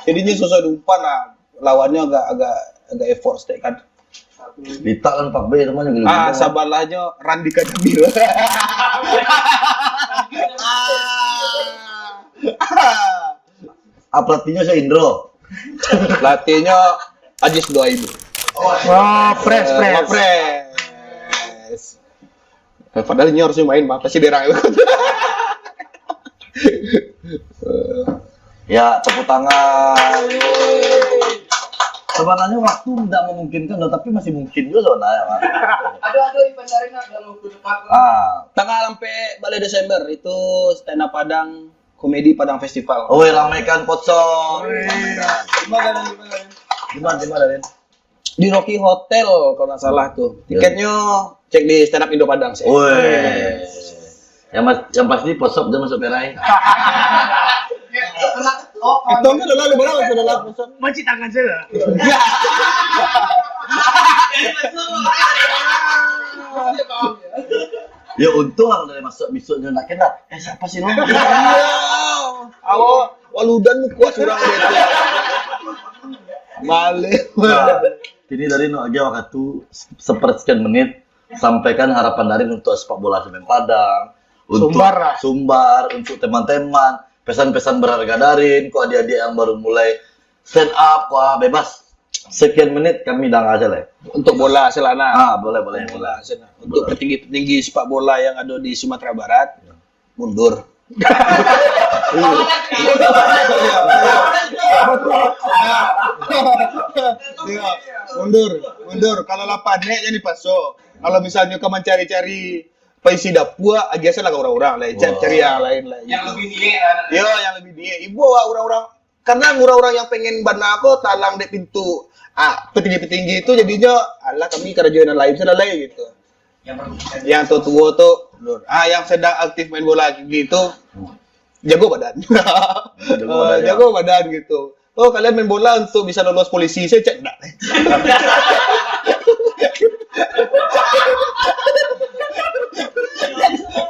Jadi nyo susah diumpan lah. Lawannya agak, agak, agak effort sedikit kan. Litak kan empat B teman gitu. Ah, sabalahnyo Randika Jamil. Ah. Ah, pelatihnya saya Indro. Pelatihnya Ajis Doaibu. Oh, fresh, eh, fresh. Fresh. Eh, padahal ini harusnya main, Bang. Pasti derang. Ya, tepuk tangan. Sebenarnya waktu tidak memungkinkan loh, tapi masih mungkin juga sebenarnya, Bang. Ada, ada event dari nak dalam waktu dekat. Ah. Tanggal sampai balai Desember itu stand up Padang, komedi Padang Festival. Oh, ramaikan Potsong. Wih. Ramaikan. Di mana, di mana, di mana? Di mana, di mana, Rin? Di Rocky Hotel kalau nggak salah tuh. Ya. Tiketnya cek di stand up Indo Padang sih. Woi. Yang mas-, yang pasti Posop dia masuk perai. Itu kan udah lalu berapa sudah lalu Posop? Cuci tangan saja. Ya. Ya untung lah dari masuk besoknya nak kena. Eh, siapa sih lo? Awak waludan kuat surang dia tu. Balik. Nah, kini dari nak agiah wakatu sepersekian menit, sampaikan harapan dari untuk sepak bola Semen Padang, untuk Sumbar lah. Sumbar, untuk teman-teman, pesan-pesan berharga dari kok adik-adik yang baru mulai stand up, wah, bebas. Sekian menit kami dengar aja lah. Untuk bola sajo lah, nah. Ah, boleh, boleh. Bola sajo. Untuk petinggi-petinggi sepak bola yang ada di Sumatera Barat, mundur. Mundur, mundur. Kalau lah panek, jangan dipaso. Kalau misalnya kau mencari-cari paisi dapua, agiah salah ka urang-urang lah. Cari yang lain lah. Yang lebih niek lah. Yo, yang lebih niek. Ibo urang-urang Kadang urang-urang yang pengen bana ko talang dek pintu, ah, petinggi-petinggi tu, jadinyo, "Alah, kami karajo nan lain sajo lai," gitu. Yang tuo-tuo tu, ah, yang sedang aktif main bola gitu, jago badan. Jago badan, jago badan gitu. "Oh, kalian main bola untuk bisa lolos polisi?" Saya cek, "Ndak."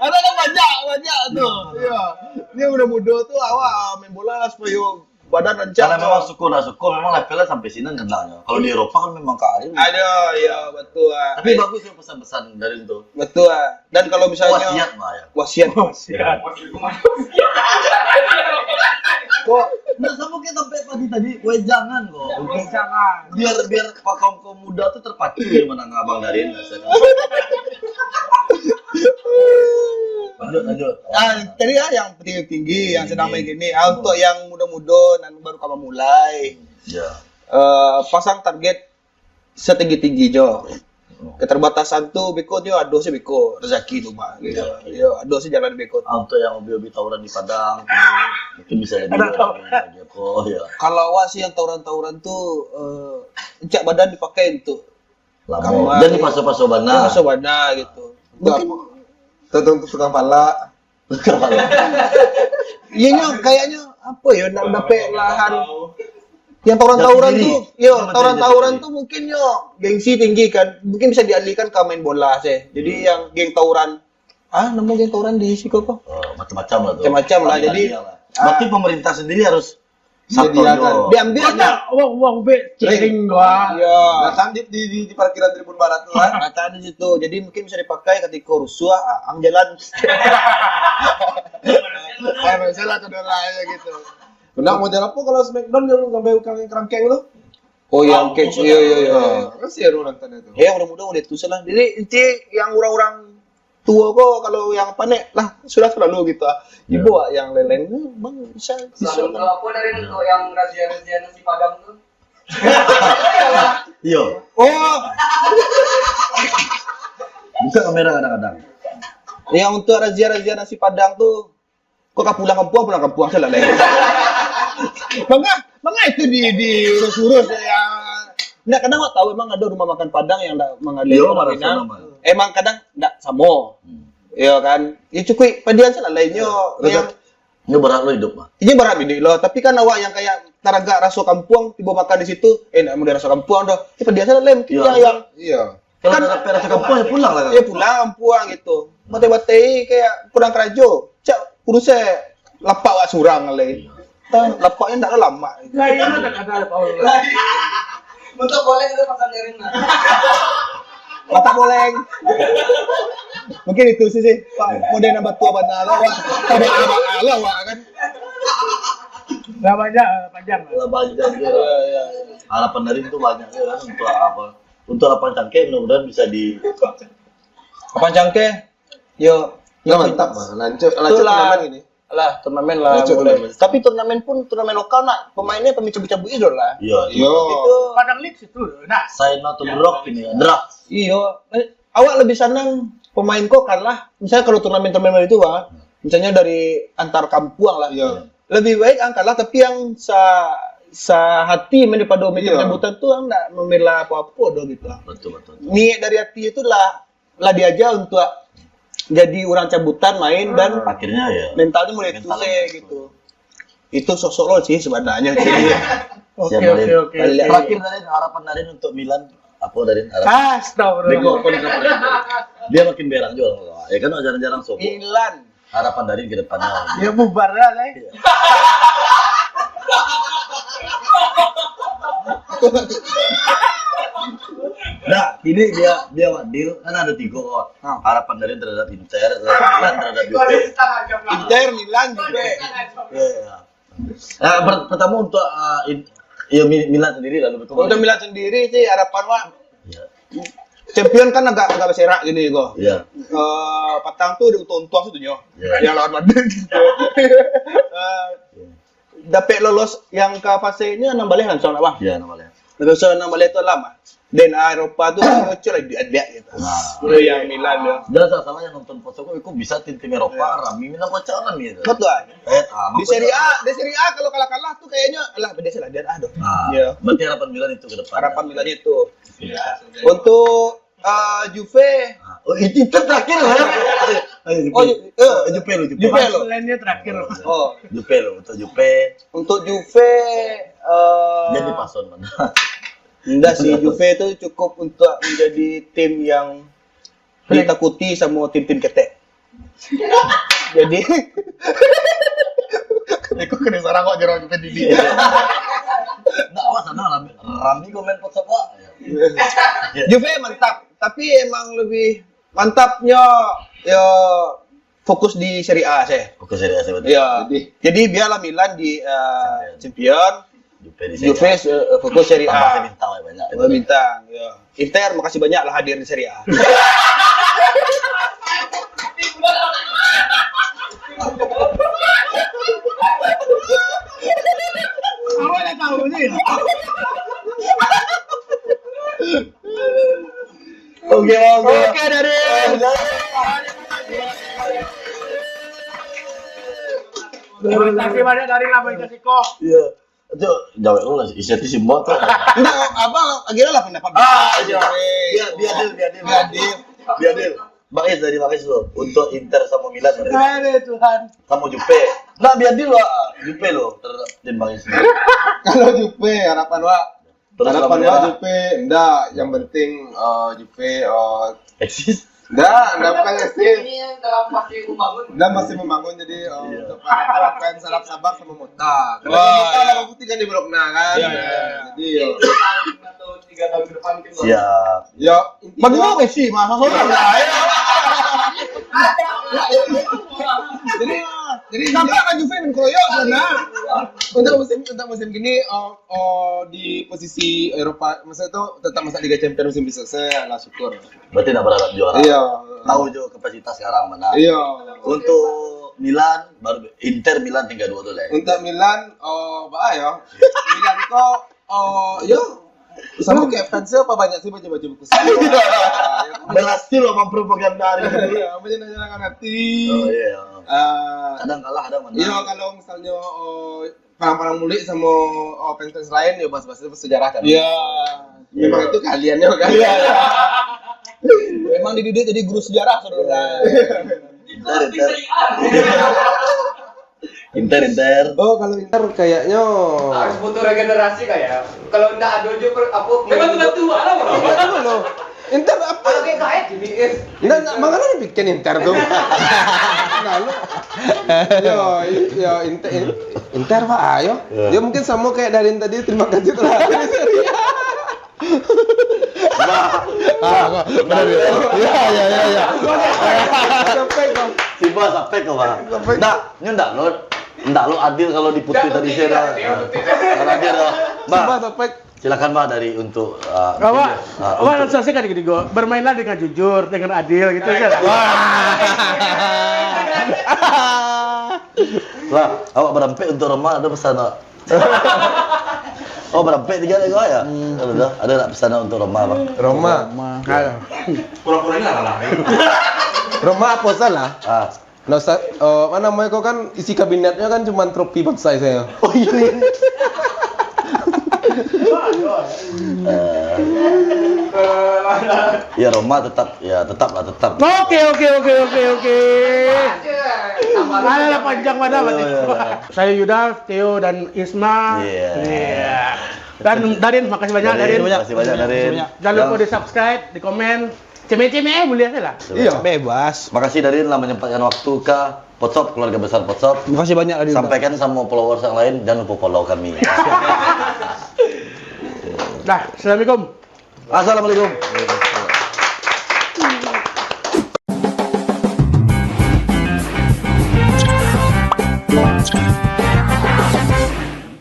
Ada kan banyak, banyak tu. Iya. Ni mudo-mudo tu awak main bola supayo badan rancak. Kalau memang suko nak suko, memang levelnya sampai sini kan lah. Kalau di Eropa kan memang karir. Ada, ya, betul. Tapi bagus ya pesan-pesan dari itu. Betul. Dan kalau misalnya wasiat lah ya. Wasiat. Wasiat. Kok nggak sama kayak sampai pagi tadi? Weh, jangan kok. Jangan. Biar biar kaum kaum muda tuh terpacu ya menang abang dari ini. Lanjut lanjut. Ah, tadi ya yang tinggi-tinggi, yang sedang main gini. Ah, untuk yang muda-muda nan baru ka mulai. Ya. Eh, pasang target setinggi-tinggi jo. Keterbatasan tu beko nyo ado se beko rezeki tu mah gitu. Yo, ado se jalan beko tu. Ah, untuk yang hobi-hobi tawuran di Padang, mungkin bisa jadi lagi apa ya. Kalau awak sih yang tawuran-tawuran tu, eh, encak badan dipakai untuk lamo. Jadi paso-paso bana. Paso bana gitu. Mungkin tertentu tukang pala. Iya nyo, kayaknya apa ya, nak dapat lahan. Yang tawuran-tawuran tu, yo, tawuran-tawuran tu mungkin yo gengsi tinggi kan, mungkin bisa dialihkan ke main bola sih. Jadi yang geng tawuran, ah, nama geng tawuran di siko apa? Oh, macam-macam lah tu. Macam-macam lah. Jadi berarti pemerintah sendiri harus Satrio. Diambil. Banyak uang, uang be ciring gua. Iya. Datang di, di, di, di parkiran Tribun Barat tu kan. Datang di situ. Jadi mungkin bisa dipakai ketika rusuh, ah, ang jalan. Eh, biasalah tu dola aja gitu. Nak model apa kalau Smackdown yang sampai ukang yang kerangkeng tu? Oh, yang catch. Iya, iya, iya. Kan seru nonton itu. Eh, orang muda udah tu salah. Jadi inti yang orang-orang tuo ko kalau yang panek lah sudah terlalu gitu ah. Dibawa yang lain-lain tu bang bisa. Selalu kalau apa dari untuk yang razia-razia nasi Padang tu? Iyo. Oh. Buka kamera kadang-kadang. Yang untuk razia-razia nasi Padang tu, kok ka pulang kampuang, pulang kampuang salah lai. Manga, manga itu di di urus-urus ya. Ndak, kadang awak tahu emang ada rumah makan Padang yang ndak manggaleh. Iyo, orang Minang. Emang kadang ndak samo. Hmm. Iyo kan? Ya cukuik padian salah lainyo. Betul. Yang Ini berat lo hidup mah. Ini berat hidup lo, tapi kan awak yang kayak taragak raso kampuang, tibo makan di situ, eh, ndak mau raso kampuang doh. Ini padian salah lai mungkin yang, yang Iyo. Kalau kan tak dapat rasa kampuang, ya pulang lah. Ya pulang kampuang gitu. Batai-batai kayak kurang karajo. Cak urus lapak wak surang lai. Tah, lapaknya ndak ada lamak. Lah, iya, tak ada lapak. Lah, iya. Bentuk boleh kita pasang jaring lah. Mata boleng. Mungkin itu sih, sih. Pak, model nambah tua bana lah, Wak. Pada abang lah, Wak, kan. Lah banyak, panjang lah. Lah panjang dia. Iya, iya. Harapan dari itu banyak ya kan untuk apa? Untuk lapangan cangkeh mudah-mudahan bisa di Lapangan cangkeh, yo, nah, mantap mah. Lanjut, lanjut turnamen ini. Lah, turnamen lah. Lanjut mulai. Turnamen. Tapi turnamen pun turnamen lokal nak pemainnya pemain cabut-cabut itu lah. Iya. Yo. Itu Padang League situ, nah. Saya nonton rock ini ya, drag. Iyo. Eh, awak lebih senang pemain kok kalah. Misalnya kalau turnamen-turnamen itu, Pak, misalnya dari antar kampuang lah. Iya. Lebih baik ang kalah, tapi yang sa sahati main daripada main cabutan tu, ang ndak membela apa-apa doh gitu. Betul, betul, betul. Niat dari hati itu lah, lah diaja untuk jadi urang cabutan main dan akhirnya ya mentalnya mulai mental tuseh gitu. Itu sosok lo sih sebenarnya. Oke, oke, oke. Terakhir dari harapan dari untuk Milan, apa dari harapan? Astagfirullah. Bego, apa nih, apa nih? Dia makin berang juga. Ya kan, jarang-jarang sobo. Milan. Harapan dari ke depannya. Ya bubar lah, Leh. Iya. Nah, ini dia dia Wadil kan ada tiga, oh. Ha. Harapan dari terhadap Inter, terhadap Milan, terhadap Juve. Inter, Milan, Juve. Ya, ya. Eh, per- pertama untuk uh, in- ya Mi- Milan sendiri lalu. Untuk Milan sendiri sih harapan wak, ya, champion kan agak agak berserak gini kok. Ya. Eh, patang tu diuntung-untung tu nyo. Ya. Yang lawan Madrid gitu. Eh, dapek lolos yang ka fase nyo enam baleh langsung lah, Bang. Ya, enam baleh. Terus enam baleh tu lama. Dan Eropa tu cocok lah diadek gitu. Nah. Itu yang Milan tu. Dan salah-salah yang nonton poso kok, kok bisa tim-tim Eropa rami, Milan kocak rami itu. Betul. Eh, ah, Di Serie A, di Serie A kalau kalah-kalah tu kayaknya alah beda lah dia ah doh. Ah, ya. Berarti harapan Milan itu ke depan. Harapan Milan itu. Ya. Untuk uh, Juve. Ah, oh, itu, itu terakhir lah. Ayo, Juve. Oh, Ju- eh, Juve lo, Juve. Juve lo. Lainnya terakhir. Oh, Juve lo, untuk Juve. Untuk Juve uh, Jadi pason mana? Enggak sih, Juve tu cukup untuk menjadi tim yang ditakuti sama tim-tim ketek. Jadi Iko kena sarang kok jerong Juve didi. Enggak, awak sana rami. Rami komen WhatsApp, Pak. Juve mantap, tapi emang lebih mantapnya ya fokus di Serie A sih. Fokus Serie A sih, betul. Ya. Jadi, jadi biarlah Milan di uh, champion. Juve di Juve Serie A. Eh, fokus Serie A. Tambah bintang lah banyak. Tambah bintang, ya. Inter, makasih banyak lah hadir di Serie A. Awak dah tahu ni. Oke, oke. Oke, dari. Terima kasih banyak dari Lama Ikan Siko. Iya. Itu jawab lu lah, isi hati si Mbok tuh. Enggak, apa, akhirnya lah pendapat. Ah, iya. Biar, biar deal, biar deal. Biar deal. Biar deal. Bang Is dari Bang Is tuh, untuk Inter sama Milan. Aduh, Tuhan. Sama Juve. Nah, biar deal lah. Juve lo, terhadap tim Bang Is. Kalau Juve, harapan wak. Terus harapan lawan wak merah. Juve, enggak. Yang penting eh, Juve eh, Eksis. Enggak, enggak bukan eksis. Ini yang dalam fase membangun. Dan masih membangun, jadi eh, Iya. untuk para, para fans harap sabar sama Mota. Karena Wah, Mota iya. Lawan putih kan di Blok Nah kan. Iya, iya, iya. Jadi ya. Dua tahun atau tiga tahun ke depan mungkin. Siap. Ya, intinya Bagi Messi, masa sorang lah. Jadi, jadi Sampai kan Juve mengkeroyok sana. Untuk musim untuk musim gini oh, oh, di posisi Eropa, maksudnya tuh tetap masuk Liga Champions musim bisa, saya lah syukur. Berarti nak berharap juara. Iya. Tahu jo kapasitas sekarang mana. Iya. Untuk Milan, baru Inter Milan tinggal dua tu lah. Untuk Milan, oh, bah ya. Milan kok oh, yo. Sama kayak fans apa banyak sih baca-baca buku sih. Berhasil lo mempropaganda hari ini. Apa je nanya hati. Oh iya. Ah, Kadang kalah, kadang menang. Iya, kalau misalnya oh, parang-parang mulik sama oh, fans-fans lain ya bahas-bahas itu sejarah kan. Iya. Memang Iya. Itu keahliannya kan. Iya. Memang dididik jadi guru sejarah saudara. Inter, Inter. Inter, Inter. Oh, kalau Inter kayaknya Harus butuh regenerasi kayak. Kalau ndak ada je per- apa Memang tu bantu buat lah. Inter dulu. Inter apa? Kalau kayak gaet gini, eh. Ndak, ndak, makanya dibikin Inter tu. Lalu, yo, yo, Inter, Inter, Pak, ayo. Ya. Dia mungkin sama kayak dari tadi, terima kasih telah hadir di Serie A. Bah. Ah, bah, benar ya. Ya, ya, ya, ya. Sampai kau. Si Bah sampai kau, Bah. Sampai. Ndak, nyo ndak lo, ndak lo adil kalau di putih Ndak tadi putih, saya dah. Ndak putih, ndak putih. Ndak adil dah. Bah, Sumpah, sampai. Silakan, Bah, dari untuk uh, Apa? Apa untuk langsung saya kan gitu, bermainlah dengan jujur, dengan adil gitu kan. Wah. Lah, awak barampek untuk Roma ada pesan tak? Oh, barampek tiga lagi ya? Hmm. Ada dah, ada nak pesan untuk Roma, Bang? Roma. Roma. Pura-pura ni lah lah. Roma apa salah? Ah. Nah, sa- oh, mana namanya kau kan isi kabinetnya kan cuma trofi bangsa saya. Oh iya. Iya. Eh. Ya Roma tetap ya tetaplah tetap. Oke, oke, oke, oke, oke. Alah, panjang mana berarti? Iya, iya, iya. Saya Yuda, Theo dan Isma. Iya. Iya. Dan Darin, makasih banyak Darin, Darin. Makasih banyak Darin. Jangan lupa di-subscribe, di-komen. Cemeh-cemeh eh, boleh aja lah. Iya, bebas. Makasih Darin lah menyempatkan waktu ka Potsop, keluarga besar Potsop. Makasih banyak Darin. Sampaikan sama followers yang lain, jangan lupa follow kami. Dah, assalamualaikum. Assalamualaikum.